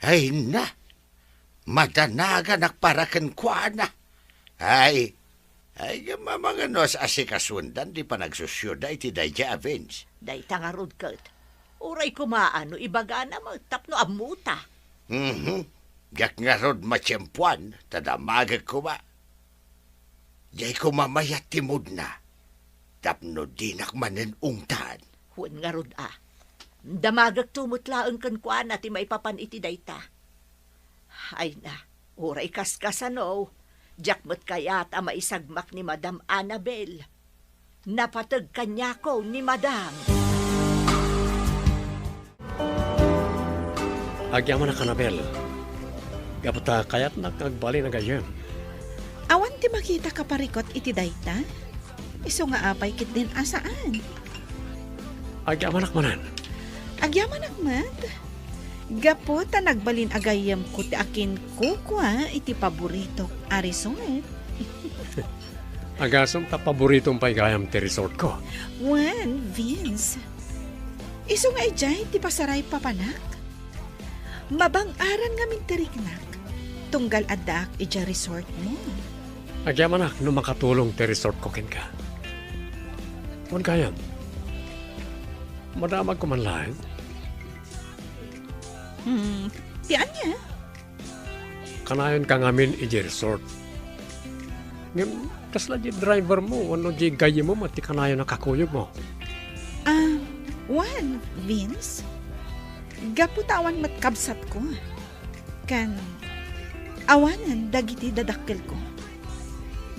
Ay na, madanaganak para kenkuana. Ay, ay, mamangano a sikasuendan ti panagsosioda iti daydiay a Vince. Dayta ngarud ket, uray koma no ibagana met tapno ammota. Mhm. Diak ngarud matiempoan, ta damagek koma. Diay koma mayat ti moodna, tapno dinak manen ungtan. Wen ngarud a, damagekto met laeng kenkuana ti maipapan iti dayta. Ay na, uray kaskasano, Diak met kayat a maisagmak ni Madam Annabel. Napateg kaniako ni Madam. Agyamanak, Annabel. Gapu ta kayatnak nga agbalin a gayyem. Awan ti makita kaparikut iti dayta? Isu nga apay ketdin a saan? Agyamanak manen. Agyamanak met? Gapu ta nagbalin a gayyemko ti akinkukua iti paboritok a resort. Agasem ta paboritom pay gayam ti resortko. Wen, Vince. Isu nga idiay ti pasaray papanak. Mabang-aran ngamin ti riknak, tunggal addaak idiay resortmo. Agyamanak no makatulong ti resortko kenka. Wen gayam, madamagko man laeng? Hmm, ti ania? Kanayonka ngamin idiay resort. Ngem, kasla diay drivermo wenno diay gayyemmo met ti kanayon a kakuyogmo? Ah, wen, Vince. Gapu ta awan met kabsatko. Ken, awanen dagiti dadakkelko.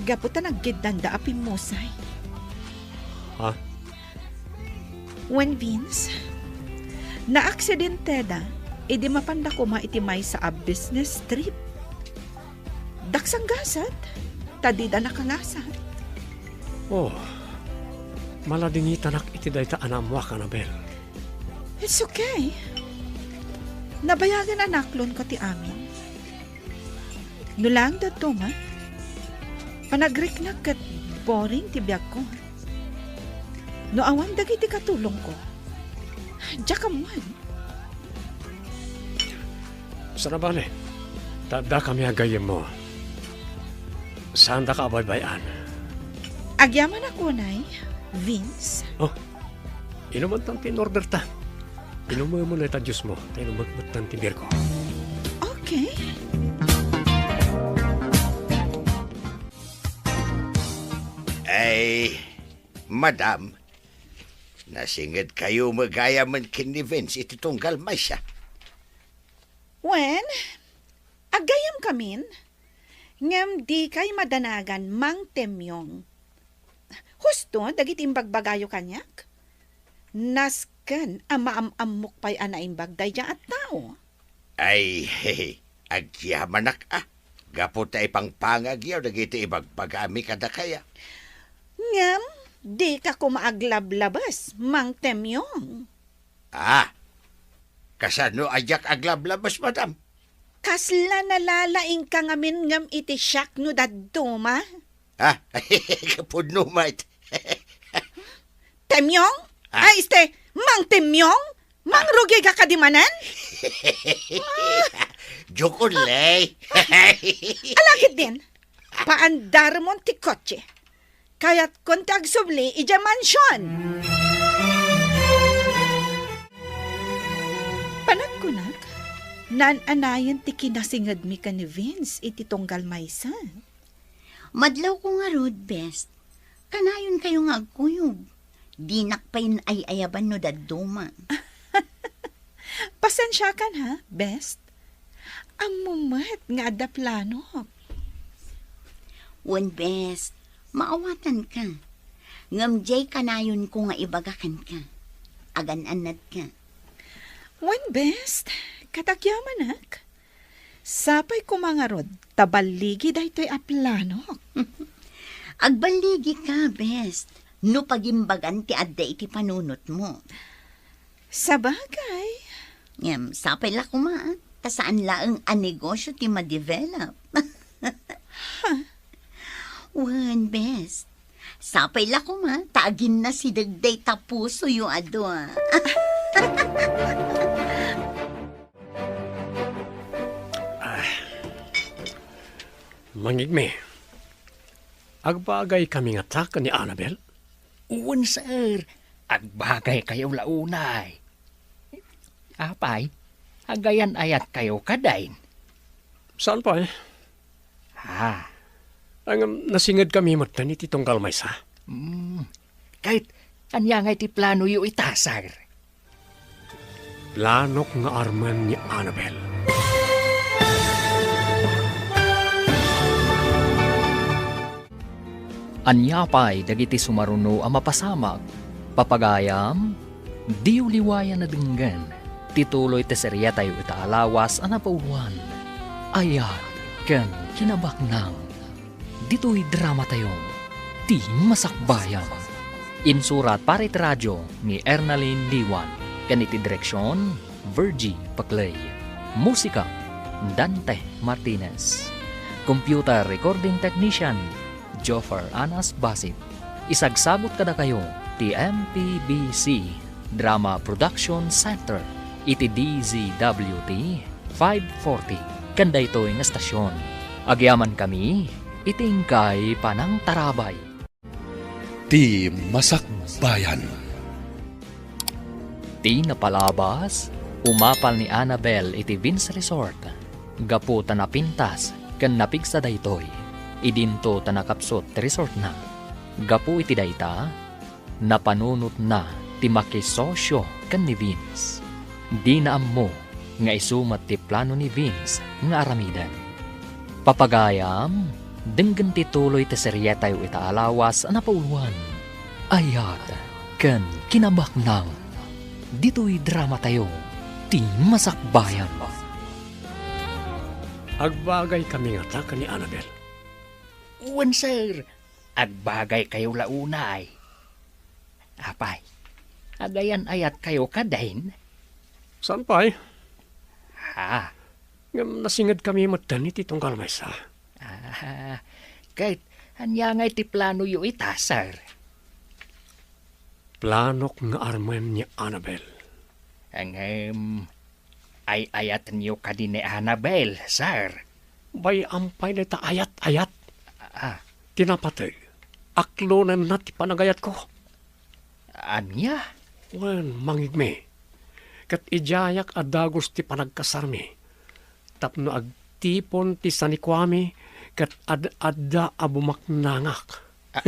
Gapu ta naggeddanda a pimmusay. Ha? Wen, Vince, naaksidenteda idi mapanda koma iti maysa a business trip. Daksanggasat, ta dida nakalasat. Oh, maladingitanak iti dayta a naammoak, Annabel. It's okay. Nabayagen a naklonko ti amin. No laeng dadduma, panagriknak ket boring ti biagko. No awan dagiti katulongko, diak ammoen. Saan a bale, ta addakami a gayyemmo. Saandaka a baybay-an. Agyamanak unay, Vince. Oh, inumantan ti in-orderta. Inumem ta Diosmo, ta inumek metten ti beerko. Okay. Ay, madam, nasingedkayo met gayamen ken ni Vince iti tunggal maysa. Wen, aggayamkamin, ngem dikay madanagan Mang Temyong. Husto dagiti imbagbagayo kaniak? Nasken a maam-ammok pay a naimbag daydiay a tao. Ay, agyamanak a, gapu ta ipangpangagyo dagiti ibagbagami kadakaya. Ngem, dika koma aglablabes, Mang Temyong. Ah, kasano a diak aglablabes, madam? Kasla nalalaingka ngamin ngem iti siak no dadduma? Ah, pudno met. Temyong? Ah. Ay, este, Mang Temyong? Mangrugika kadi manen? Joke only. Ala ketdin, paandarmon ti kotse. Kayatkon ti agsubli idiay mansion. Panagkunak, naan-anayen ti kinasingedmi ken ni Vince iti tunggal maysa. Madlawko ngarud, Best. Kanayonkayo nga agkuyog. Dinak pay ay-ayaban no dadduma. Pasensiakan ha, Best. Ammom met nga adda planok. Wen, Best, maawatanka. Ngem diay kanayonko nga ibaga kenka. Agan-annatka. Wen, Best, katakyamanak. Sapay koma ngarud ta balligi daytoy a planok. Agballigika, Best, no pagimbagan ti adda iti panunotmo. Sabagay. Ngem, sapay la koma, ta saan laeng a negosyo ti ma-develop. Ha? Wen, Best. Sapay la koma, ta aginnasideg dayta pusoyo a dua. Ah. Mangngegmi, agbagaykami ngata ken ni Annabel? Wen, sir. Agbagaykayo la unay. Apay, agayan-ayatkayo kadin? Saan pay? Ah. Ngem, nasingedkami metten iti tunggal maysa. Hmm. Ket, ania ngay ti planoyo ita, sir? Planok nga armen ni Annabel. Ania pay dagiti sumaruno a mapasamak? Papagayam, diyo liwayan a denggen ti tuloy ti seriatayo ita a lawas a napauloan. Ayat ken kinabaknang. Ditoy dramatayo, Ti Masakbayan. Insurat para iti radio ni Ernalyn Liwan ken iti direksion, Virgie Paclay. Musika, Dante Martinez. Computer recording technician, Joffer Anas Basit. Isagsabot kadakayo ti M P B C Drama Production Center iti D Z W T five forty ken daytoy nga estasion. Agyamankami iti inkay panangtarabay. Ti Masakbayan. Ti napalabas, umapal ni Annabel iti Vince Resort gapu ta napintas ken napigsa daytoy. Idinto ta nakapsut ti resortna. Gapu iti dayta, napanunotna ti makisosyo ken ni Vince. Dina ammo nga isu met ti plano ni Vince nga aramiden. Papagayam, denggen ti tuloy ti serietayo ita a lawas a napauloan. Ayat ken kinabaknang. Ditoy dramatayo, Ti Masakbayan. Agbagay kami ngata ken ni Annabel. Wen, sir. Agbagay kayo la unay. Apay, agayan-ayat kayo kadin? Saan pay? Ha? Ngem nasinged kami metten iti tunggal maysa. Ah, ket ania ngay ti planoyo ita, sir? Planok nga armen ni Annabel. Ngem, ay-ayatenyo kadi ni Annabel, sir? Bay-am pay dayta ayat-ayat. Ah. Ti napateg, aklonenna ti panagayatko. Ania? Wen, mangngegmi. Ket idiayak a dagus ti panagkasarmi tapno agtipon ti sanikuami ket ad-adda a bumaknangak. Ah.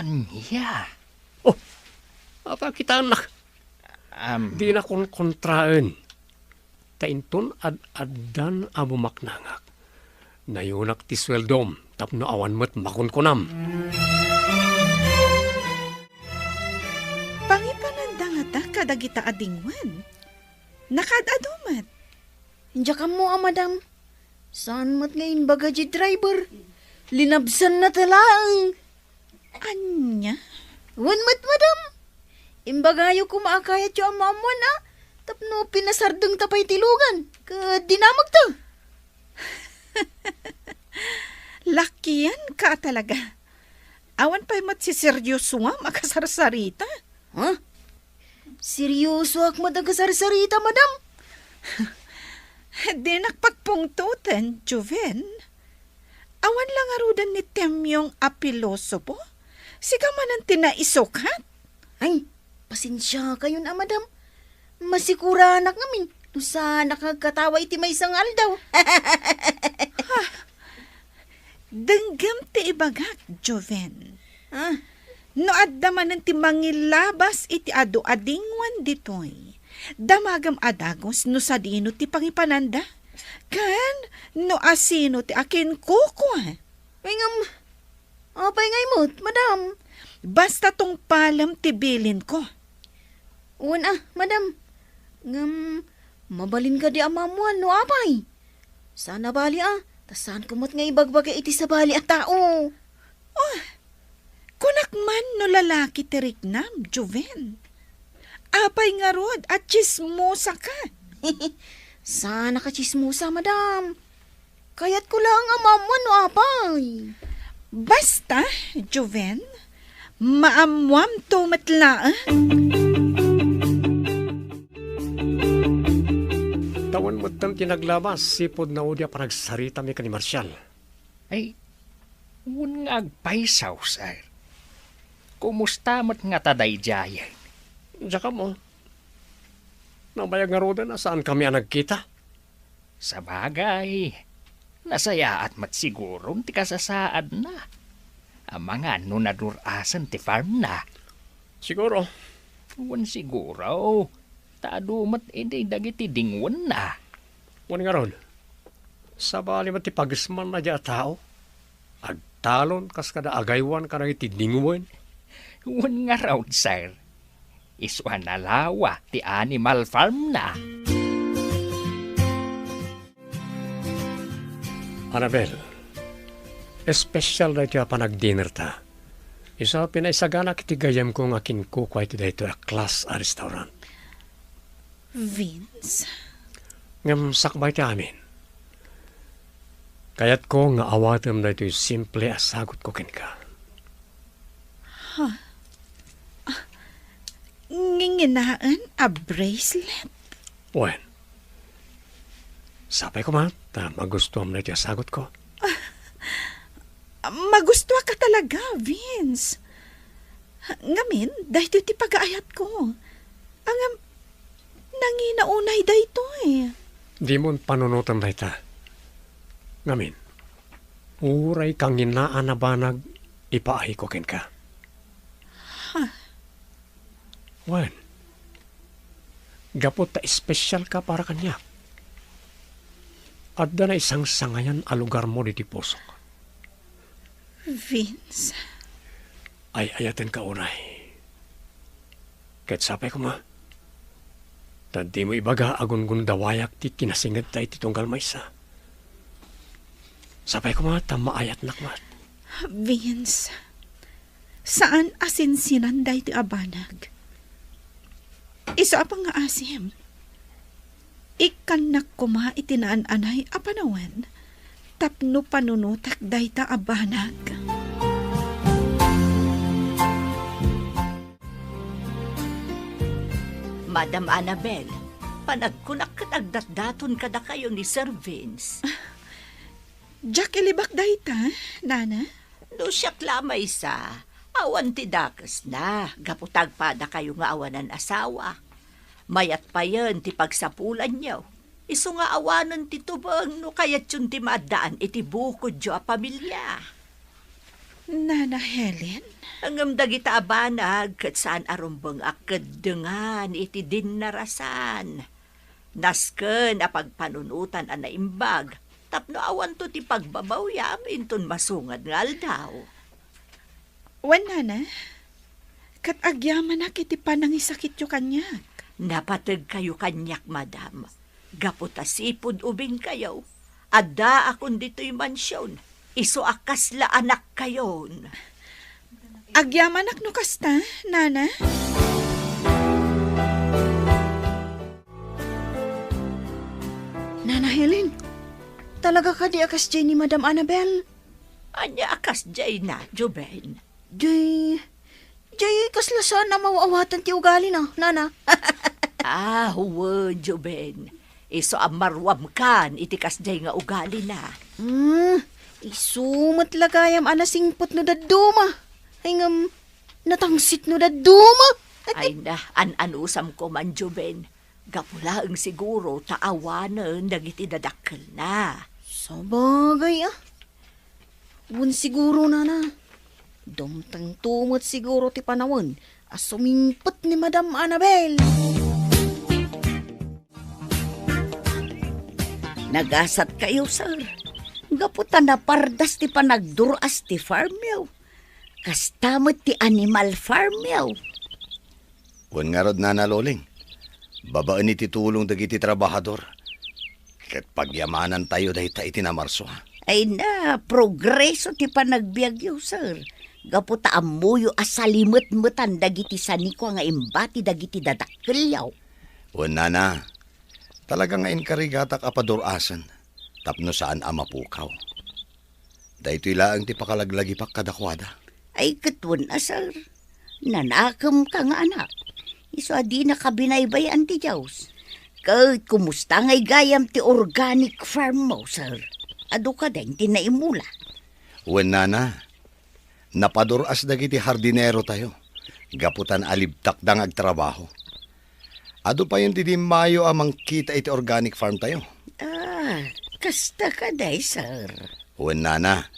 Ania? Oh, apay a kitaennak? Am. Dina konkontraen. Ta inton ad-addan a bumaknangak, nayunak ti sueldom tapno awan met makunkunam. Pangipananda ngata kadagita a dingwen? Nakaad-adu met. Diak ammo a, madam. Saan met nga imbaga ti driver? Linabsanna ta laeng. Ania? Wen met, madam. Imbagayo koma a kayatyo a maammoan a tapno pinasardengta pay ti lugan ket dinamagta. Lakianka talaga. Awan pay met siseryosoam a kasarsarita. Ha? Seryosoak met a kasarsarita, madam. Dinak pagpungtoten, Joven. Awan la ngaruden ni Temyong a pilosopo? Sika manen ti naisukat? Ay, pasensiakayon a, madam. Masikuranak ngamin no saanak nga agkatawa iti maysa nga aldaw. Ha? Denggem ti ibagak, Joven. Ah. No adda manen ti mangilabas iti adu a dingwen ditoy, damagem a dagus no sadino ti pangipananda, ken no asino ti akinkukua. Ay, ngem, apay ngay met, madam? Basta tungpalem ti bilinko. Wen a, madam. Ngem, mabalin kadi a maammoan no apay? Saan a bali a, ta saanko met nga ibagbaga iti sabali a tao. Oh, kunak man no lalaki ti riknam, Joven. Apay ngarud a tsismosaka? Saanak a tsismosa, madam. Kayatko laeng a maammuan no apay. Basta, Joven, maammuamto met laeng. Tawen metten ti naglabas, sipud naudi a panagsaritami ken ni Marcial. Ay, wen nga agpayso, sir. Kumusta met ngata daydiayen? Diak ammo. Nabayag ngaruden a saankami a nagkita. Sabagay, nasayaat met siguron ti kasasaadna. Amangan no nadur-asen ti farmna. Siguro. Wen siguro, ta adu met idi dagiti dingwenna. Wen ngarud, sabali met ti pagismanna diay a tao. Ag- talon kas kada agaywan kadagiti dingwen. Wen ngarud, sir. Isu a nalawa ti animal farm na. Annabel, espesyal daytoy a panagdinner ta. Isu a pinaisaganak iti gayyemko nga kinkukua iti daytoy a class a restaurant. Vince? Ngem sakbay ti amin, kayatko nga awatem daytoy simple a sagutko kenka. Ha? Ah, nginginaen a bracelet? Wen, sapay koma ta magustuam daytoy a sagutko. Magustuaka talaga, Vince. Ngamin, daytoy ti pagaayatko. Ngem, nangina unay daytoy. Dimon panunoten dayta. Ngamin, uray kanginaan a banag ipaayko kenka. Ha? Wen, gapu ta espesyalka para kaniak, adda naisangsangayan a lugarmo ditoy pusok. Vince. Ay-ayatenka unay. Ket sapay koma, ta dimo ibaga a gungundawayak ti kinasingedta iti tunggal maysa. Sapay koma ta maayatnak met. Vince, saan a sinsinan daytoy a banag. Isu a pangngaasim, ikkannak koma iti naan-anay a panawen tapno panunotak dayta a banag. Madam Annabel, panagkunak ket agdatdaton kadakayo ni Sir Vince. Diak ilibak dayta, Nana. No siak la maysa, awan ti dakesna, gapu ta agpadakayo nga awanan asawa. Mayat payen ti pagsapulanyo. Isu nga awanen ti tubeng no kayatyon ti maaddaan iti bukodyo a pamilia. Nana Helen? Ngem dagita a banag ket saan a rumbeng a keddengan iti dinnarasan. Nasken a pagpanunotan a naimbag tapno awanto ti pagbabawiam inton masungad nga aldaw. Wen, Nana, ket agyamanak iti panangisakityo kaniak. Napategkayo kaniak, Madam, gapu ta sipud ubingkayo, addaakon ditoy mansion, isu a kasla anakkayon. Agyamanak no kasta, Nana. Nana Helen, talaga kadi a kasdiay ni Madam Annabel? Ania a kasdiayna, Joven? Jay, jay, kasla saan a maawatan ti ugalina, Nana. Ah, wen, Joven. Isu a maruamkan iti kasdiay nga ugalina. Hmm, isu met la gayam a nasingpet no dadduma. Ay ngem, natangsit no dadduma. Ay na, an-anusam koman, Joven. Gapu laeng siguro ta awanen dagiti dadakkelna. Sabagay, ah. Wen siguro, Nana. Dumtengto met siguro ti panawen a sumingpet ni Madam Annabel. Nagasatkayo, sir. Gapu ta napardas ti panagdur-as ti farmyo. Kasta met ti animal farmyo. Wen ngarud, Nana Loling, babaen iti tulong dagiti trabahador, ket pagyamanantayo dayta iti namarso. Ay na, progreso ti panagbiagyo, sir. Gapu ta ammoyo a salimetmetan dagiti sanikua nga imbati dagiti dadakkelyo. Wen, Nana, talaga nga inkarigatak a padur-asen tapno saan a mapukaw. Daytoy laeng ti pakalaglagipak kadakuada. Ay, ket wen a, sir. Nanakemka nga anak. Isu a dinaka binaybay-an ti Dios. Ket kumusta ngay gayam ti organic farm mo, sir? Adu kadi ti naimula? Wen, Nana, napadur-as dagiti hardinero tayo, gapu ta naalibtakda nga agtrabaho. Adu payen ti dimmayo a mangkita iti organic farm tayo. Ah, kasta kadi, sir? Wen, Nana.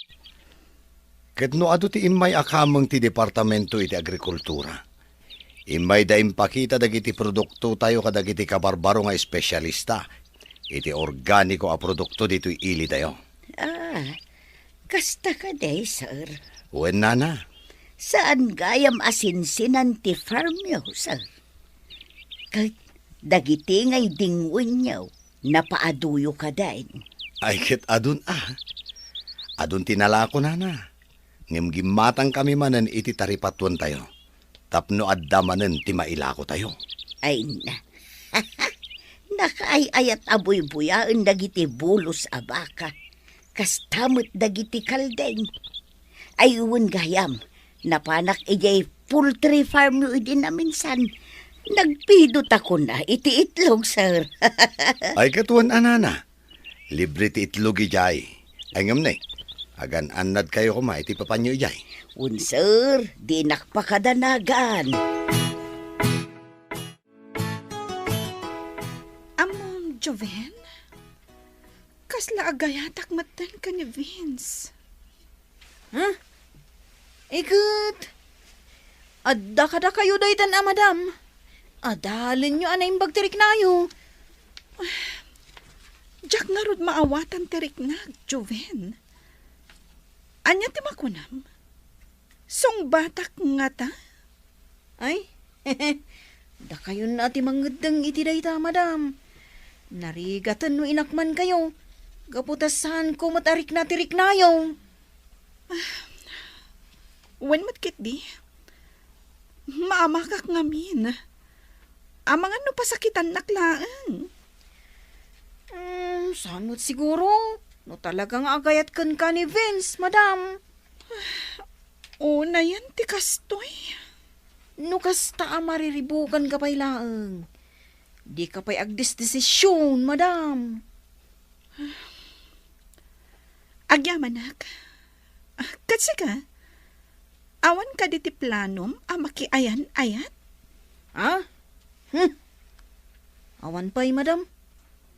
Ket no adu ti immay a kameng ti Departamento iti Agrikultura, immayda impakita dagiti produktotayo kadagiti kabarbaro nga espesialista iti organiko a produkto ditoy ilitayo. Ah, Kasta kadi, sir. Wen, nana. Saan gayam a sinsinan ti farmyo, sir? Ket dagiti nga idingwenyo, napaaduyo kadin? Ay, ket adun a. Adun ti nalako, nana. Ngem gimmatangkami manen iti taripatuentayo tapno adda manen ti mailakotayo. Ay na. Nakaay-ayat a buybuyaen dagiti bulos a baka. Kasta met dagiti kalding. Ay, wen gayam, napanak idiay poultry farmyo idi naminsan. Nagpidot a kuna iti itlog, sir. Ay, ket wen a, nana. Libre ti itlog idiay. Ay, ngem ne, agan-annadkayo koma iti papanyo idiay. Wen, sir, dinak pakadanagan. Ammom, Joven? Kasla agayatak metten ken ni Vince. Ha? Iket, adda kadakayo daytan a madam. Adalenyo a naimbag ti riknayo. Diak ngarud maawatan ti riknak, Joven. Ania ti makunam? Sungbatak ngata? Ay, dakayon a ti mangeddeng iti dayta, madam. Narigaten no inakmankayo, gapu ta saanko met a rikna ti riknayo. Wen met ketdi, maamakak ngamin. Amangan no pasakitannak laeng. Hmm, saan met siguro? No talaga nga agayat kenka ni Vince, madam. Unayen ti kastoy. No kasta a mariribukanka pay laeng, dika pay agdesdesision, madam. Agyamanak. Ah, ket sika, awan kadi ti planom a makiayan-ayat? Ha? Hmm. Awan pay, madam.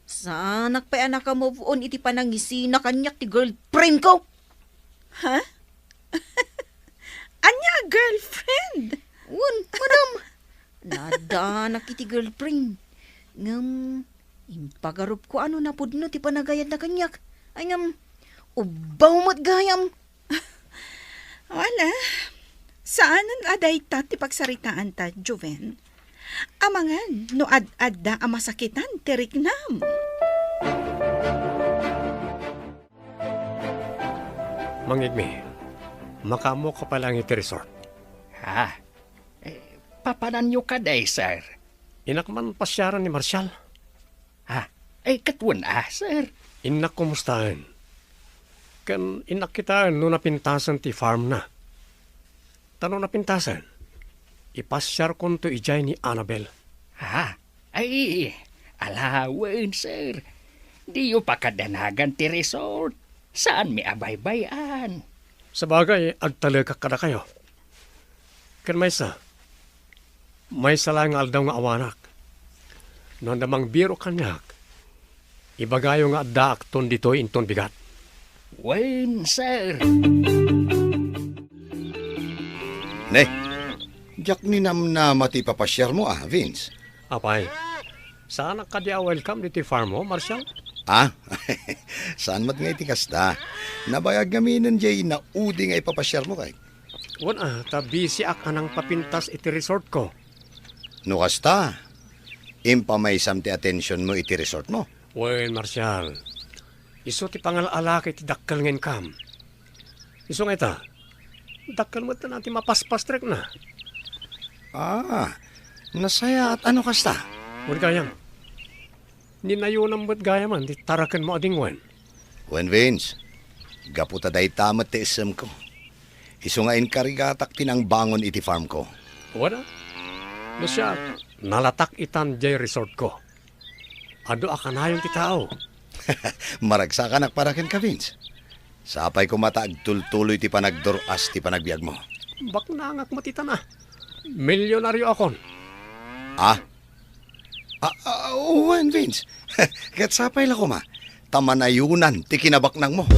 Saanak pay a naka-move on iti panangisina kaniak ti girlfriend ko. Ha? Ania a girlfriend? Wen, madam. Naaddanak iti girlfriend. Ngem, impagarupko a no napudno ti panagayatna kaniak. Ay, ngem, ubbaw met gayam. Wala. Saanen a dayta ti pagsaritaanta, Joven. Amangan no ad-adda a masakitan ti riknam. Mangngegmi, makaammoka pay laeng iti resort. Ha? Eh, papananyo kadi, sir? Innak man pasiaren ni Marshall. Ha? Eh, ket wen a, sir? Innak kumustaen. Ken innak kitaen no napintasen ti farmna. Ta no napintasen, ipasiarkonto idiay ni Annabel. Ha? Ay, alawen, sir. Diyo pakadanagan ti resort. Saanmi a baybay-an. Sabagay, agtalekak kadakayo. Ken maysa, maysa laeng nga aldaw nga awanak. No adda mangbiro kaniak, ibagayo nga addaakton ditoy inton bigat. Wen, sir. Ne, diak ninamnama ti ipapasiarmo, a, Vince. Apay, saanak kadi a welcome ditoy farmmo, Marshall? Ah, saan met nga iti kasta. Nabayag ngaminen diay naudi nga ipapasiarmo kay. Wen a, ta bisiak a nangpapintas iti resortko. No kasta, impamaysam ti atensionmo iti resortmo. Wen, Marshall, isu ti pangal-alaka iti dakkel nga income. Isu nga ita, dakkel met ti mapaspastrikna. Ah, nasayaat a no kasta. Wen gayam, ninayonam met gayamen ti tarakenmo a dingwen. Wen, Vince, gapu ta dayta met ti issemko. Isu nga inkarigatak ti nangbangon iti farmko. Wen a, no siak, nalatak itan diay resortko. Adu a kanayon ti tao. Maragsakanak para kenka, Vince. Sapay koma ta agtultuloy ti panagdur-as ti panagbiagmo. Baknangak met itan a. Milyonarioakon. Ah? Ah, ah, wen, Vince. Ket sapay la koma, ta manayonan ti kinabaknangmo.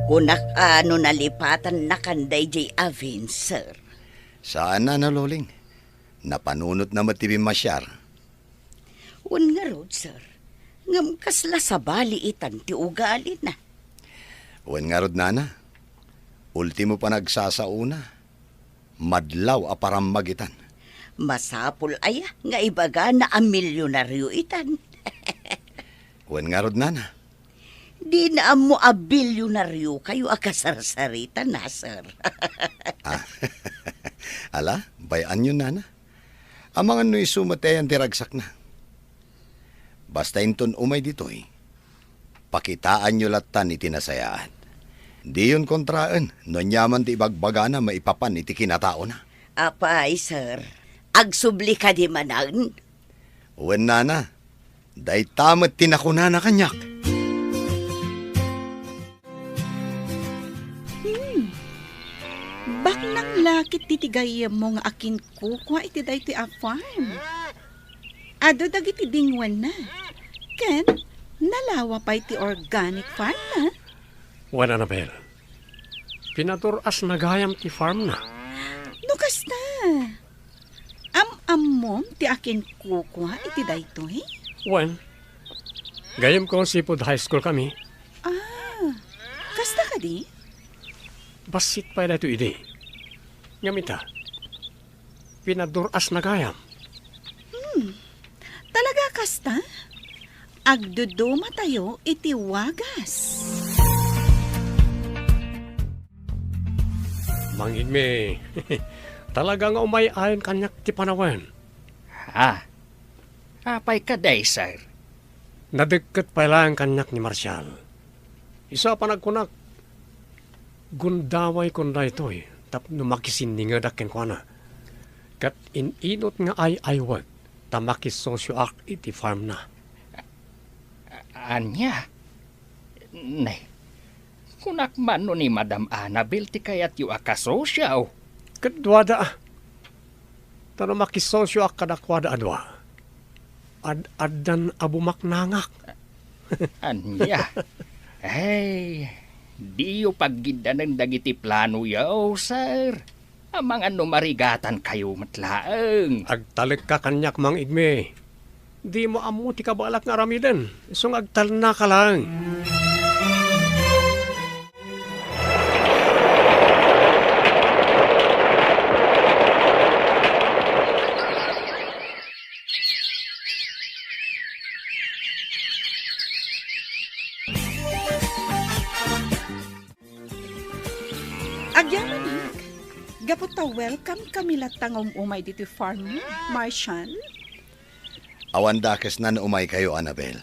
Kunak a no nalipatannakan daydiay a Vince, sir. Saan a, Loling. Napanunotna met ti bimmasiar. Wen ngarud, sir. Ngem kasla sabali itan ti ugalina. Wen ngarud, nana, ultimo panagsasaona, madlaw a parammagitan. Masapul aya nga ibagana a milyonaryo itan? Wen ngarud, nana. Dina ammo a bilyonaryokayo a kasarsaritan, a, sir. Ah, ala, bay-anyo, nana. Amangan no isu met ayan ti ragsakna. Basta inton umay ditoy, pakitaanyo lattan iti nasayaat. Diyon kontraen no aniaman ti ibagbagana maipapan iti kinataona. Apay, sir, agsubli kadi manen? Wen, nana, dayta met ti nakunana kaniak. Hmm. Baknang la ket ti gayyemmo nga akinkukua iti daytoy a farm. Adu dagiti dingwenna. Ken nalawa pay ti organic farm na. Wen, Annabel, pinadur-asna gayam ti farm na. No kasta, am-ammom ti akinkukua iti daytoy? Wen, gayyemko nga sipud high school kami. Ah, kasta kadi? Bassit pay daytoy idi. Ngem ita, pinadur-asna gayam. Hmm, talaga kasta? Agdudumatayo iti wagas. Mangigmi, talaga nga umay-ayon kaniak ti panawen. Ha? Apay kadi, sir? Nadekket pay laeng kaniak ni Marshall. Isu a panagkunak, gundaway kon daytoy tapno makisinningedak kenkuana. Ket in-inut nga ay-aywek ta makisosioak iti farmna. A-, ania? Ne, kunak man no ni Madam Annabel ti kayatyo a kasosio. Ket duada a. Ta no makisosioak kadakuada a dua, ad-addan a bumaknangak. Ania? Ay, diyo paggiddanen dagiti planoyo, sir. Amangan no marigatankayo met laeng. Agtalekka kaniak, Mang Igmi. Dimo ammo ti kabaelak nga aramiden, isu nga agtalnaka laeng. Agyamanak, gapu ta welcome kami latta nga um-umay ditoy farm, Marshall. Awan dakesna no umaykayo, Annabel.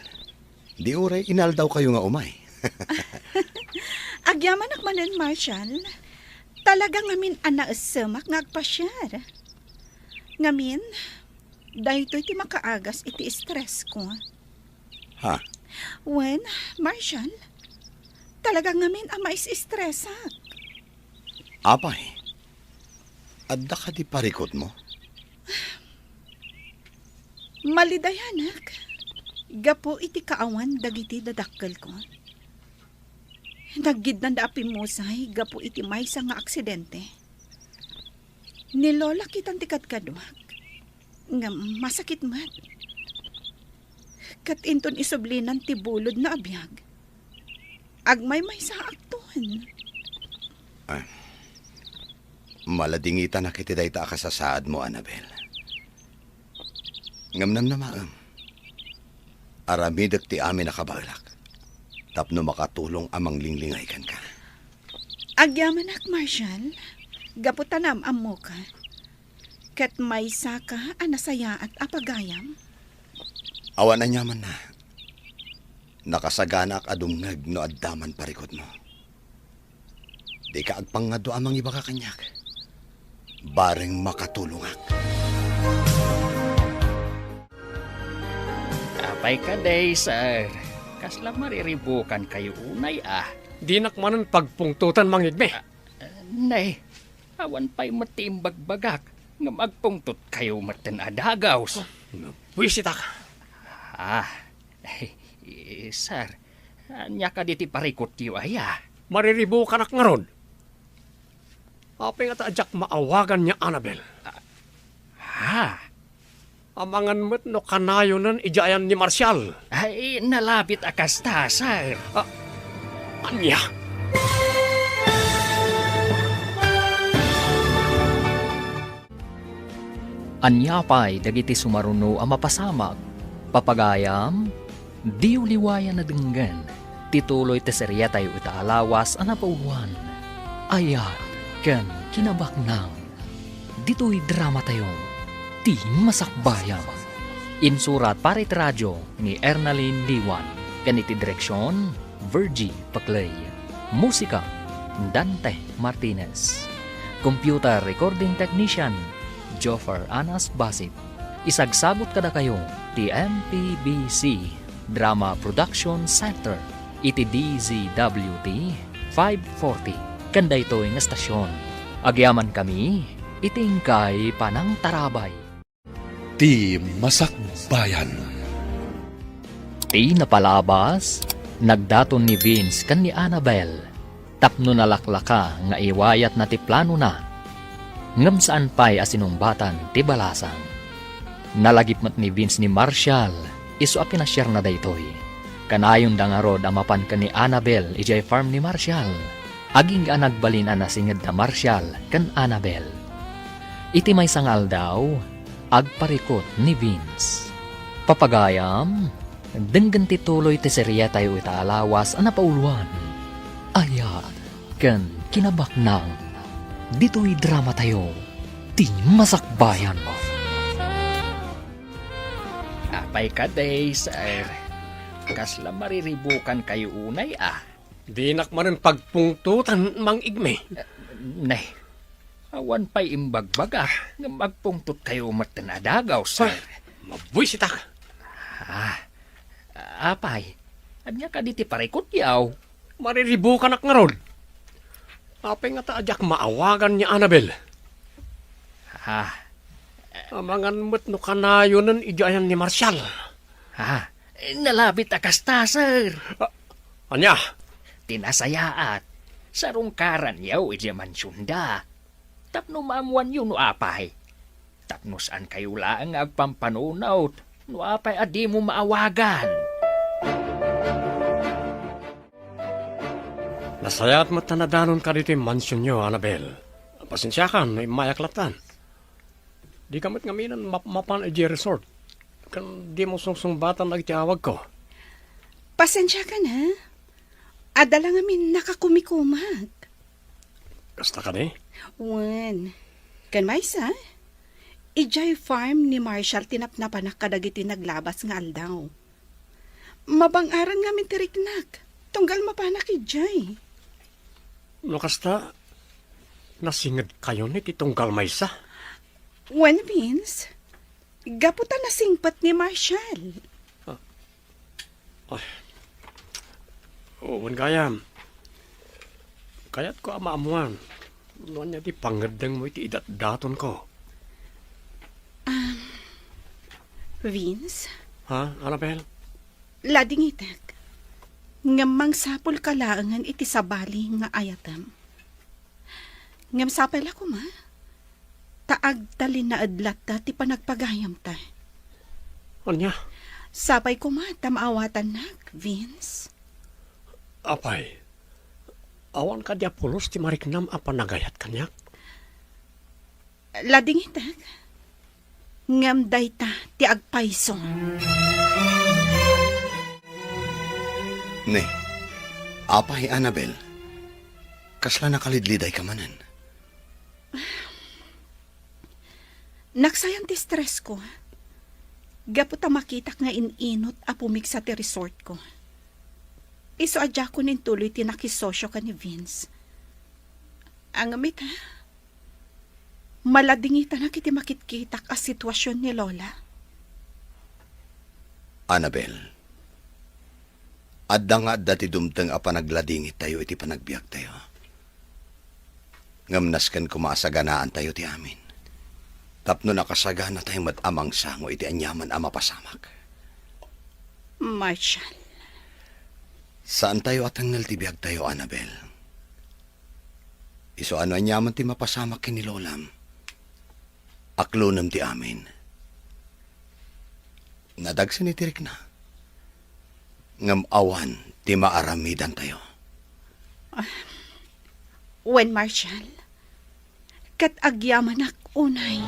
Di uray inaldawkayo nga umay. Agyamanak manen, Marshall. Talaga ngamin a naessemak nga agpasiar. Ngamin, daytoy ti makaagas iti stress ko. Ha? Wen, Marshall, talaga ngamin a mais-stressak. Apay, adda kadi parikutmo? Malidayanak, gapu iti kaawan dagiti dadakkelko. Naggidnanda a pimmusay gapu iti maysa nga aksidente. Ni Lola kitan ti kadkaduak. Ngem masakit met. Ket inton isublinan ti bulodna a biag, agmaymaysaakton. Ah, maladingitanak iti dayta a kasasaadmo, Annabel. Ngem namnamaem, aramidek ti amin a kabaelak tapno makatulong a manglinglingay kenka. Agyamanak, Marshall, gapu ta naam-ammoka. Ket maysaka a nasayaat a pagayam? Awan aniamanna. Nakasaganaak a dumngeg no adda man parikutmo. Dika agpangngaddua a mangibaga kaniak. Bareng makatulongak. Apay kadi, sir? Kasla mariribukankayo unay, a? Dinak manen pagpungtotan, Mang Igmi. Ah, nay, awan pay met ti imbagbagak, ngem agpungtotkayo metten a dagus. Buisitak. Ah, sir, ania kadi ti parikutyo aya? Mariribukanak ngarud. Apay ngata a diak maawagan ni Annabel? Ah, ha? Amangan met no kanayonen idiay ayan ni Marshall. Ay, nalabit a kasta, sir. Ah, ania? Ania pay dagiti sumaruno a mapasamak? Papagayam, diyo liwayan a denggen ti tuloy ti seriatayo ita a lawas a napauluan, Ayat ken Kinabaknang. Ditoy dramatayo, Ti Masakbayan. Insurat para iti radio ni Ernalyn Liwan ken iti direksion, Virgie Paclay. Musika, Dante Martinez. Computer recording technician, Joffer Anas Basit. Isagsabot kadakayo ti M P B C Drama Production Center iti D Z W T five forty ken daytoy nga estasion. Agyamankami iti inkay panangtarabay. Ti Masakbayan. Ti napalabas, nagdaton ni Vince ken ni Annabel tapno nalaklaka nga iwayatna ti planona, ngem saan pay a sinungbatan ti balasang. Nalagip met ni Vince ni Marshall isu a pinasiarna daytoy. Kanayonda ngarud a mapan ken ni Annabel idiay farm ni Marshall, agingga a nagbalin a nasinged da Marshall ken Annabel. Iti maysa nga aldaw, agparikut ni Vince. Papagayam, denggen ti tuloy ti serietayo ita a lawas a napauluan, Ayat ken Kinabaknang. Ditoy dramatayo, Ti Masakbayan. Apay kadi, sir? Kasla mariribukankayo unay, a? Dinak manen pagpungtotan, Mang Igme. Ne, awan pay imbagbaga nga agpungtotkayo metten a dagaw, sir. Ah, mabuisitak. Ah, apay, ania kadi ti parikutyo? Mariribukanak ngarud. Apay ngata a diak maawagan ni Annabel? Ah. Amangan met no kanayonen idiay ayan ni Marshall. Ah, nalabit a kasta, sir. Ah, ania? Ti nasayaat, sarungkaranyo idiay mansionda. Tapno maammoanyo no apay. Tapno saankayo laeng nga agpampanunot no apay a dimo maawagan. Nasayaat met a nadanonka ditoy mansionyo, Annabel. Pasensiakan no immayak lattan. Dika met ngaminen mapmapan idiay resort ken dimo sungsungbatan dagiti awagko. Pasensiakan, a? Adda la ngamin nakakumikumak. Kasta kadi? Wen. Ken maysa, idiay farm ni Marshall ti napnapanak kadagiti naglabas nga aldaw. Mabang-aran ngamin ti riknak, tunggal mapanak idiay. No kasta, nasingedkayon iti tunggal maysa? Wen, Vince, gapu ta nasingpet ni Marshall. Ah. Ay. Wen gayam. Kayatko a maammoan no ania ti pangngeddengmo iti idatdatonko. Um, Vince? Ha, Annabel? Ladingitek. Ngem mangsapulka laengen iti sabali nga ayatem. Ngem sapay la koma, ta agtalinaed latta ti panagpagayamta. Ania? Sapay koma ta maawatannak, Vince. Apay, awan kadi a pulos ti mariknam a panagayat kaniak? Ladingitek, ngem dayta ti agpayso. Ne, apay, Annabel, kasla nakalidlidayka manen? Naksayan ti stressko. Gapu ta makitak nga in-inut a pumigsa ti resortko. Isu a diakon intuloy ti nakisosio ken ni Vince. Ngem ita, maladingitanak iti makitkitak a situasion ni Lola. Annabel, adda nga adda ti dumteng a panagladingittayo iti panagbiagtayo. Ngem nasken koma a saganaantayo ti amin, tapno nakasaganatayo met a mangsango iti aniaman a mapasamak. Marshall. Saantayo a tengngel ti biagtayo, Annabel. Isu a no aniaman ti mapasamak ken ni Lolam, aklonem ti amin. Nadagsen iti rikna. Ngem awan ti maaramidantayo. Wen, Marshal, ket agyamanak unay.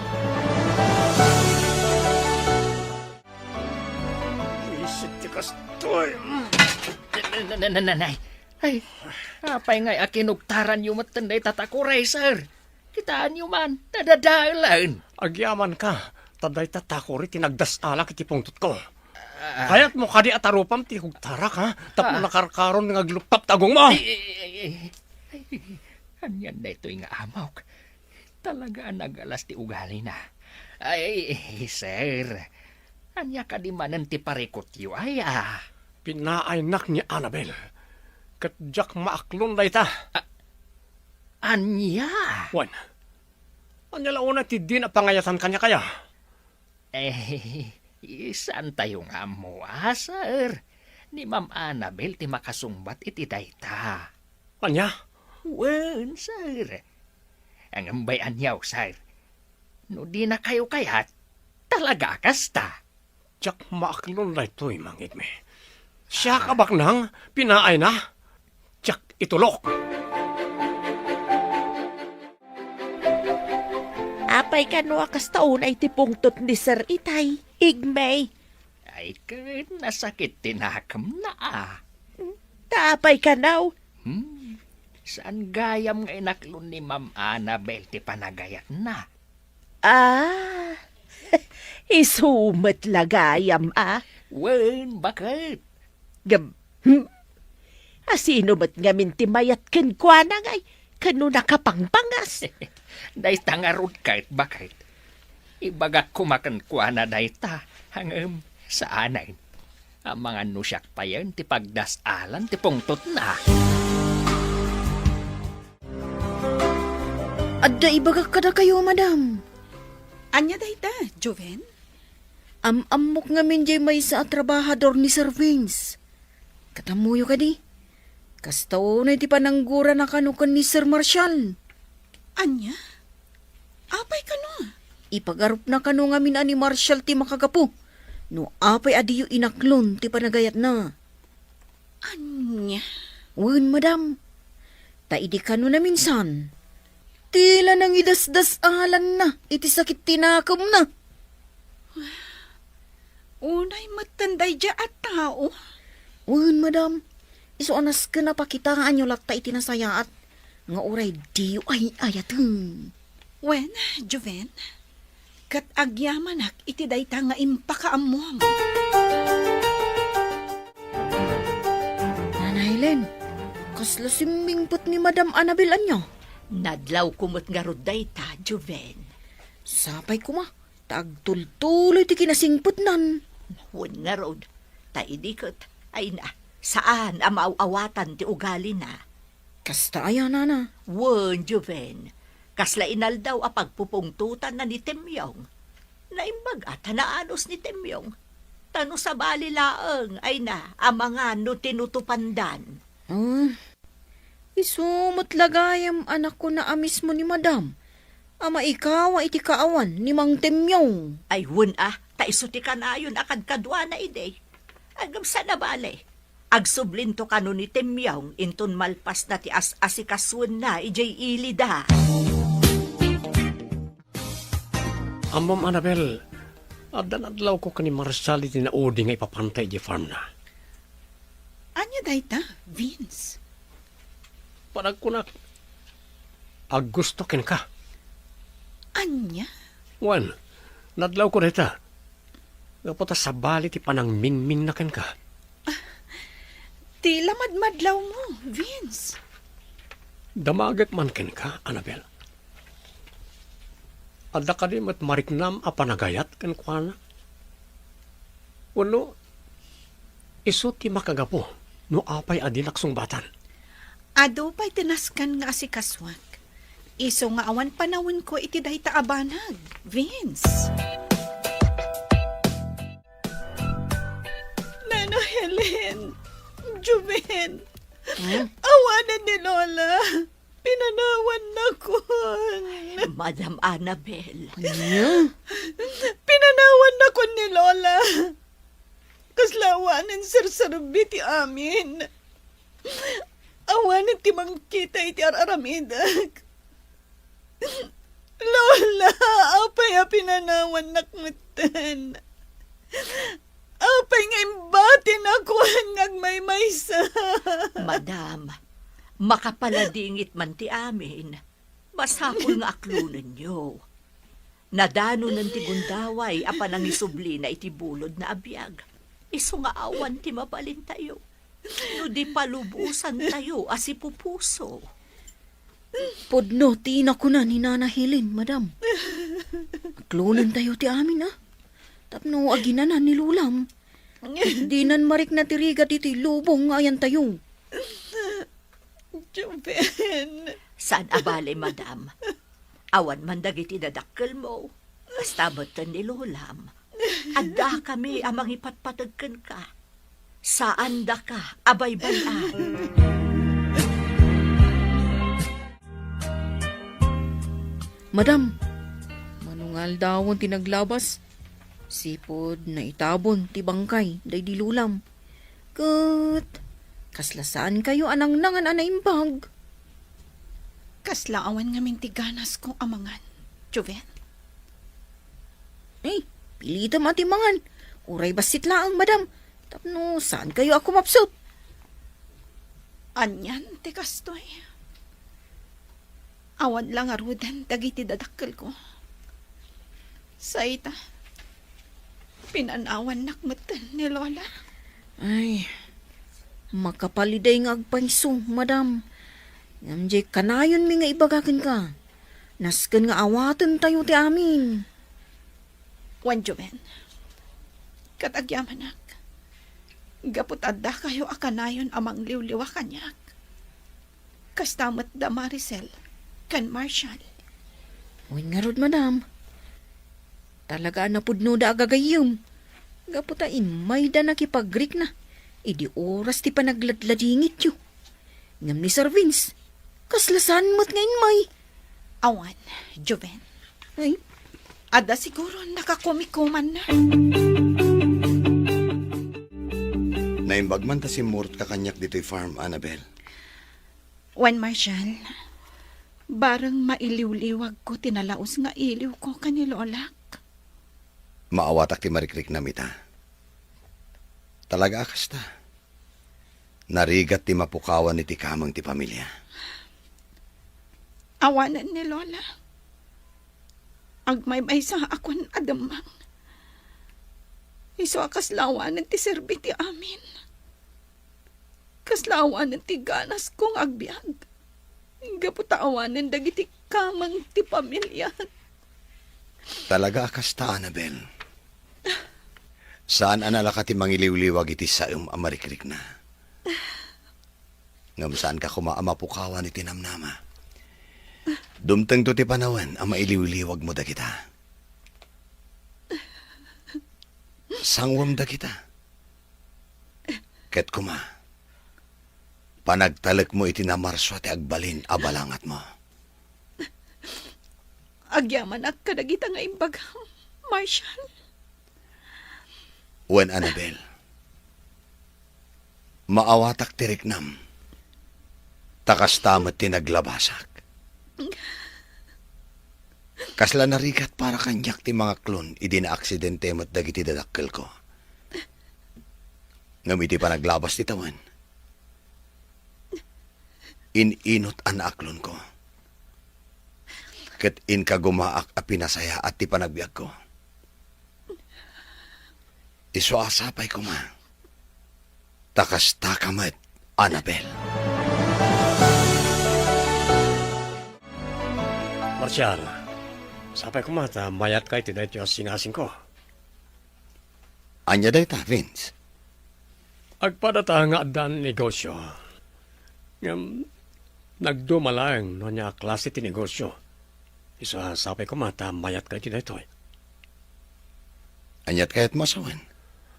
Isit ti kastoy. Na-, na-, na-, na-, nanay. Ay, apay ngay a kinugtaranyo met dayta takuray, sir? Kitaenyo man, nadadaelen. Agyamanka, ta dayta takuri ti nagdas-alak iti pungtotko. Ah. Kayatmo kadi a tarupam ti kugtarak, ha? Tapno Ah. nakarkaron nga agluptap ti agongmo. Ay, ay, ay, ay, ay. Anian daytoy nga amok? Talaga a nagalas ti ugalina. Ay, sir, ania kadi manen ti parikutyo, ay, ah? Pinaaynak ni Annabel, ket diak maaklon dayta. A-, ania? Wen, ania la unay ti dina pangayatan kaniak aya? Eh, saantayo nga ammo, a, sir. Ni Ma'am Annabel ti makasungbat iti dayta. Ania? Wen, sir. Ngem bay-anyo, sir. No dinakayo kayat, talaga a kasta. Diak maaklon daytoy, Mangngegmi. Siak a baknang, pinaayna, diak itulok. Apay kano a kasta unay ti pungtot ni Sir Itay, Igmay? Ay, ket nasakit ti nakemna, a. Ta apay kano? Hmm, saan gayam nga inaklon ni Ma'am Annabel ti panagayatna? Ah, isu met la gayam, a? Wen, baket. Gab-, hmm? A sino met ngamin ti mayat kenkuana ngay, ken no nakapangpangas? Dayta ngarud ket, baket. Ibagak koma kenkuana dayta, ngem saanen. Amangan no siak payen ti pagdas-alan ti pungtotna. Adda ibagak kadakayo, madam. Ania dayta, Joven? Am-ammok ngamin diay maysa a trabahador ni Sir Vince. Ket ammoyo kadi, kasta unay ti pananggurana kano ken ni Sir Marshall. Ania? Apay kano? Ipagarupna kano ngamin a ni Marshall ti makagapu no apay a diyo inaklon ti panagayatna. Ania? Wen, madam. Ta idi kano naminsan, ti la nangidasdas-alanna iti sakit ti nakemna. Unay metten daydiay a tao? Wen, madam. Isu a nasken a pakitaanyo latta iti nasayaat nga uray diyo ay-ayaten. Wen, Joven, ket agyamanak iti dayta nga impakaammuam. Nana Helen, kasla simmingpet ni Madam Annabel ania? Nadlawko met ngarud dayta, Joven. Sapay koma, ta agtultuloy ti kinasingpetnan. Wen ngarud, ta idi ket, ay na, saan a maaw-awatan ti ugalina. Kasta aya, nana? Wen, Joven. Kasla inaldaw a pagpupungtotanna ni Temyong. Naimbag a ta naanus ni Temyong. Ta no sabali laeng, ay na, amangan no tinutupandan. Ah, isu met la gayam a nakuna a mismo ni Madam a maikawa iti kaawan ni Mang Temyong. Ay, wen a, ta isu ti kanayon a kadkaduana idi. Agam sana bale. Agsublinto kano ni Temyong inton malpasna ti as-asikasuenna idiay ilida. Ammom, Annabel, adda nadlawko ken ni Marshall iti naudi nga ipapanta idiay farmna. Ania dayta, Vince? Panagkunak, aggusto kenka. Ania? Wen, nadlawko dayta. Gapu ta sabali ti panangmingmingna kenka. Ti la madmadlawmo, Vince. Damagek man kenka, Annabel. Adda kadi met mariknam a panagayat kenkuana? Wenno, isu ti makagapu no apay a dinak sungbatan? Adu pay ti nasken nga asikasuak. Isu nga awan panawenko iti dayta a banag, Vince. Nana Helen, Joven, hmm? Awanen ni Lola. Pinanawannakon. Madam Annabel. Ania? Pinanawannakon ni Lola. Awanen serserbi ti amin. Awanen ti mangkita iti ar-aramidek. Lola, apay a pinanawannak metten? Apay nga imbatinak wen nga agmaymaysa? Madam, makapaladingit man ti amin. Masapul nga aklonenyo. Nadanonen ti gundaway a panangisublina iti bulodna a biag. Isu nga awan ti mabalintayo no di palubosantayo a sipupuso. Pudno ti nakuna ni Nana Helen, madam. Aklonentayo ti amin, a. Tapno aginanan ni Lolam. Dinan marikna ti rigat iti lubong nga ayantayo. Joven. Saan a bale, madam. Awan man dagiti dadakkelmo. Kasta metten ni Lolam. Addakami a mangipatpateg kenka. Saandaka a baybay-an. Madam, mano nga aldawen ti naglabas? Sipud naitabon ti bangkay daydi Lolam. Ket kasla saankayo a nangnangan a naimbag? Kasla awan ngamin ti ganasko a mangan, Joven. Ay, pilitem a ti mangan. Uray bassit laeng, madam. Tapno saankayo a kumapsut. Anian ti kastoy? Awan la ngaruden dagiti dadakkelko. Sa ita, pinanawannak metten ni Lola. Ay, makapaliday nga agpayso, madam. Ngem diay kanayonmi nga ibaga kenka. Nasken nga awatentayo ti amin. Wen, Joven, ket agyamanak, gapu ta addakayo a kanayon a mangliwliwa kaniak. Kasta met da Maricel ken Marshall. Wen ngarud, madam. Talaga a napudnoda a gagayyem. Gapu ta immayda nakipagrikna idi oras ti panagladladingityo. Ngem ni Sir Vince, kasla saan met nga immay. Awan, Joven. Ay? Adda siguro nakakumikumanna. Naimbag man ta simmurot ka kaniak ditoy farm, Annabel. Wen, Marshall, bareng mailiwliwagko ti nalaus nga iliwko ken ni Lolak. Maawatak ti marikriknam ita. Talaga a kasta. Narigat ti mapukawan iti kameng ti pamilia. Awanen ni Lola. Agmaymaysa a kuan a demmang. Isu a kasla awanen ti serbi ti amin. Kasla awanen ti ganasko nga agbiag. Gapu ta awanen dagiti kameng ti pamilia. Talaga a kasta, Annabel. Saan a nalaka ti mangiliwliwag iti saem a marikrikna. Ngem saanka koma a mapukawan iti namnama. Dumtengto ti panawen a mailiwliwagmo dagita. Sanguem dagita. Ket koma, panagtalekmo iti namarsua ti agbalin a balangatmo. Agyamanak kadagita nga imbagam, Marshall. Wen, Annabel, maawatak ti riknam, ta kasta met ti naglabasak. Kasla narigat para kaniak ti mangaklon idi naaksidente met dagiti dadakkelko. Ngem iti panaglabas ti tawen, in-inot a naaklonko. Ket inkagumaak a pinasayaat ti panagbiagko. Isu a sapay koma, ta kastaka met, Annabel. Marshall, sapay koma ta mayatka iti daytoy a singasingko. Ania dayta, Vince? Agpadata nga addan negosio. Ngem nagduma laeng no ania a klase ti negosio. Isu a sapay koma ta mayatka iti daytoy. Aniat kayatmo a sawen?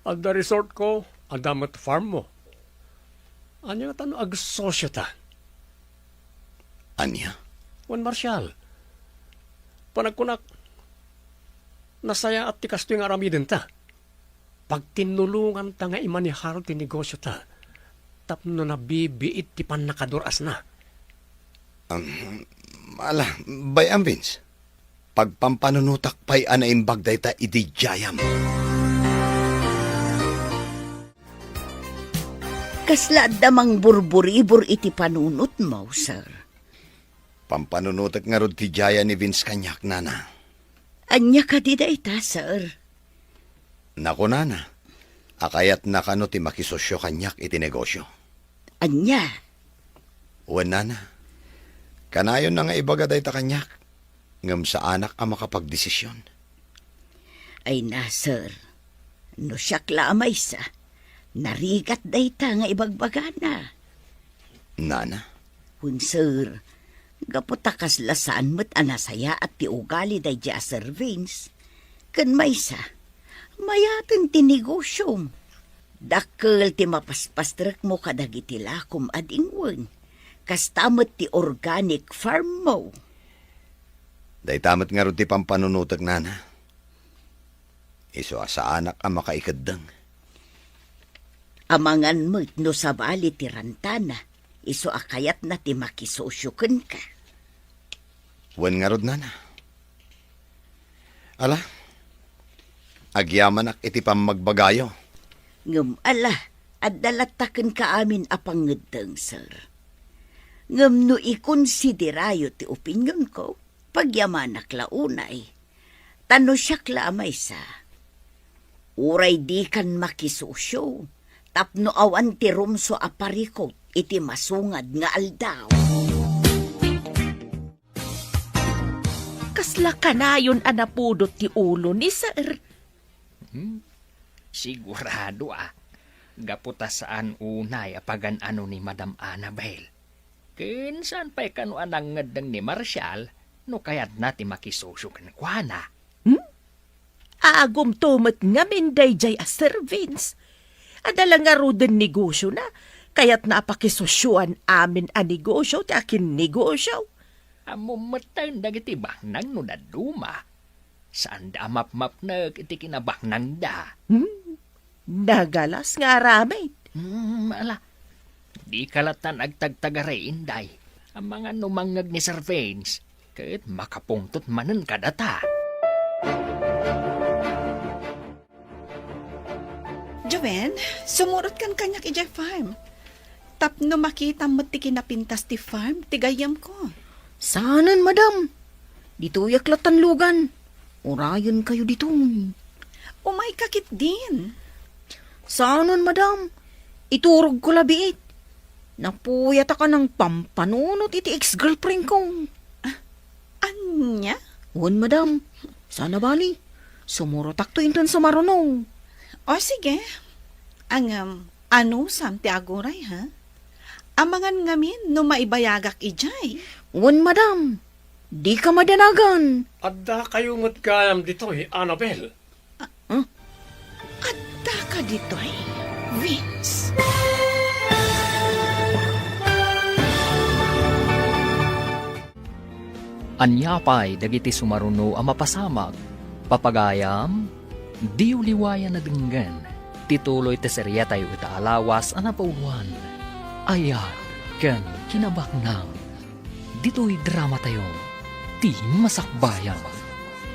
Adda resortko, adda met farmmo. Ania ngata no agsosiota? Ania? Wen, Marshall, panagkunak, nasayaat ti kastoy nga aramidenta. Pagtinnulonganta nga imanehar ti negosiota tapno nabibiit ti pannakadur-asna. Um, ala, bay-am, Vince. Pagpampanunotak pay a naimbag dayta idi diayam. Kasla adda mangburburibor iti panunotmo, sir? Pampanunotek ngarud ti diaya ni Vince kaniak, nana. Ania kadi dayta, sir? Nakunana a kayatna kano ti makisosio kaniak iti negosio. Ania? Wen, nana. Kanayonna nga ibaga dayta kaniak, ngem saanak a makapagdesision. Ay na, sir. No siak la a maysa, narigat dayta nga ibagbagana. Nana? Wen, sir, gapu ta kasla saan met a nasayaat ti ugali daydi a Sir Vince. Ken maysa, mayaten ti negosiom. Dakkel ti mapaspastrekmo kadagiti lakom a dingwen. Kasta met ti organic farmmo. Dayta met ngarud ti pampanunotek, nana. Isu a saanak a makaikeddeng. Amangan met no sabali ti rantana, isu a kayatna ti makisosio kenka. Wen ngarud, nana. Ala, agyamanak iti pammagbagayo. Ngem ala, adda latta kenka amin a pangngeddeng, sir. Ngem no ikonsiderayo ti opinionko, pagyamanak la unay. Ta no siak la a maysa, uray dikan makisosio tapno awan ti rumsua a parikut iti masungad nga aldaw. Kasla kanayon a napudot ti ulo ni sir. Hmm? Sigurado a. Gapu ta saan unay a pagan-ano ni Madam Annabel. Ken saan pay kano a nangngeddeng ni Marshall no kayatna ti makisosio kenkuana. Hmm? Agumto met ngamin daydiay a Sir Vince. Adda la ngaruden negosiona, kayatna a pakisosioan amin a negosio ti akinnegosio. Ammom metten dagiti baknang no dadduma. Saanda a mapmapnek iti kinabangnangda. Hmm? Nagalas nga aramid. Hmm, ala. Dika lattan agtagtagari, inday. Amangan no mangngeg ni Sir Vince, ket makapungtot manen kadata. Joven, sumurotkan kaniak idiay farm. Tapno makitam met ti kinapintas ti farm ti gayyemko. Saanen, madam. Ditoyak lattan lugan. Urayenkayo ditoy. Umayka ketdin. Saanen, madam. Iturogko la biit. Napuyatak a nangpampanunot iti ex-girlfriendko. Ah, ania? Wen, madam. Saan a bali. Sumurotakto inton sumaruno. O, sige. Ngem, anusam ti aguray, ha? Amangan ngamin no maibayagak idiay. Wen, madam. Dika madanagan. Addakayo met gayam ditoy, Annabel. Ah, huh? Addaka ditoy, Vince. Ania pay dagiti sumaruno a mapasamak, papagayam? Diyo liwayan a denggen ti tuloy ti seriatayo ita a lawas a napauluan, Ayat ken Kinabaknang. Ditoy dramatayo, Ti Masakbayan.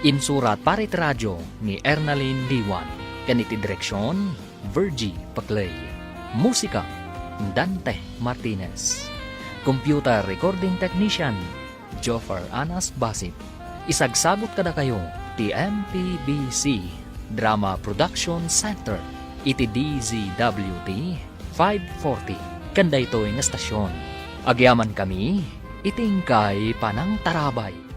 Insurat para iti radio ni Ernalyn Liwan, ken iti direksion, Virgie Paclay. Musika, Dante Martinez. Computer recording technician, Joffer Anas Basit. Isagsagut kadakayo ti M P B C Drama Production Center iti D Z W T five forty ken daytoy nga estasion. Agyamankami iti inkay panangtarabay.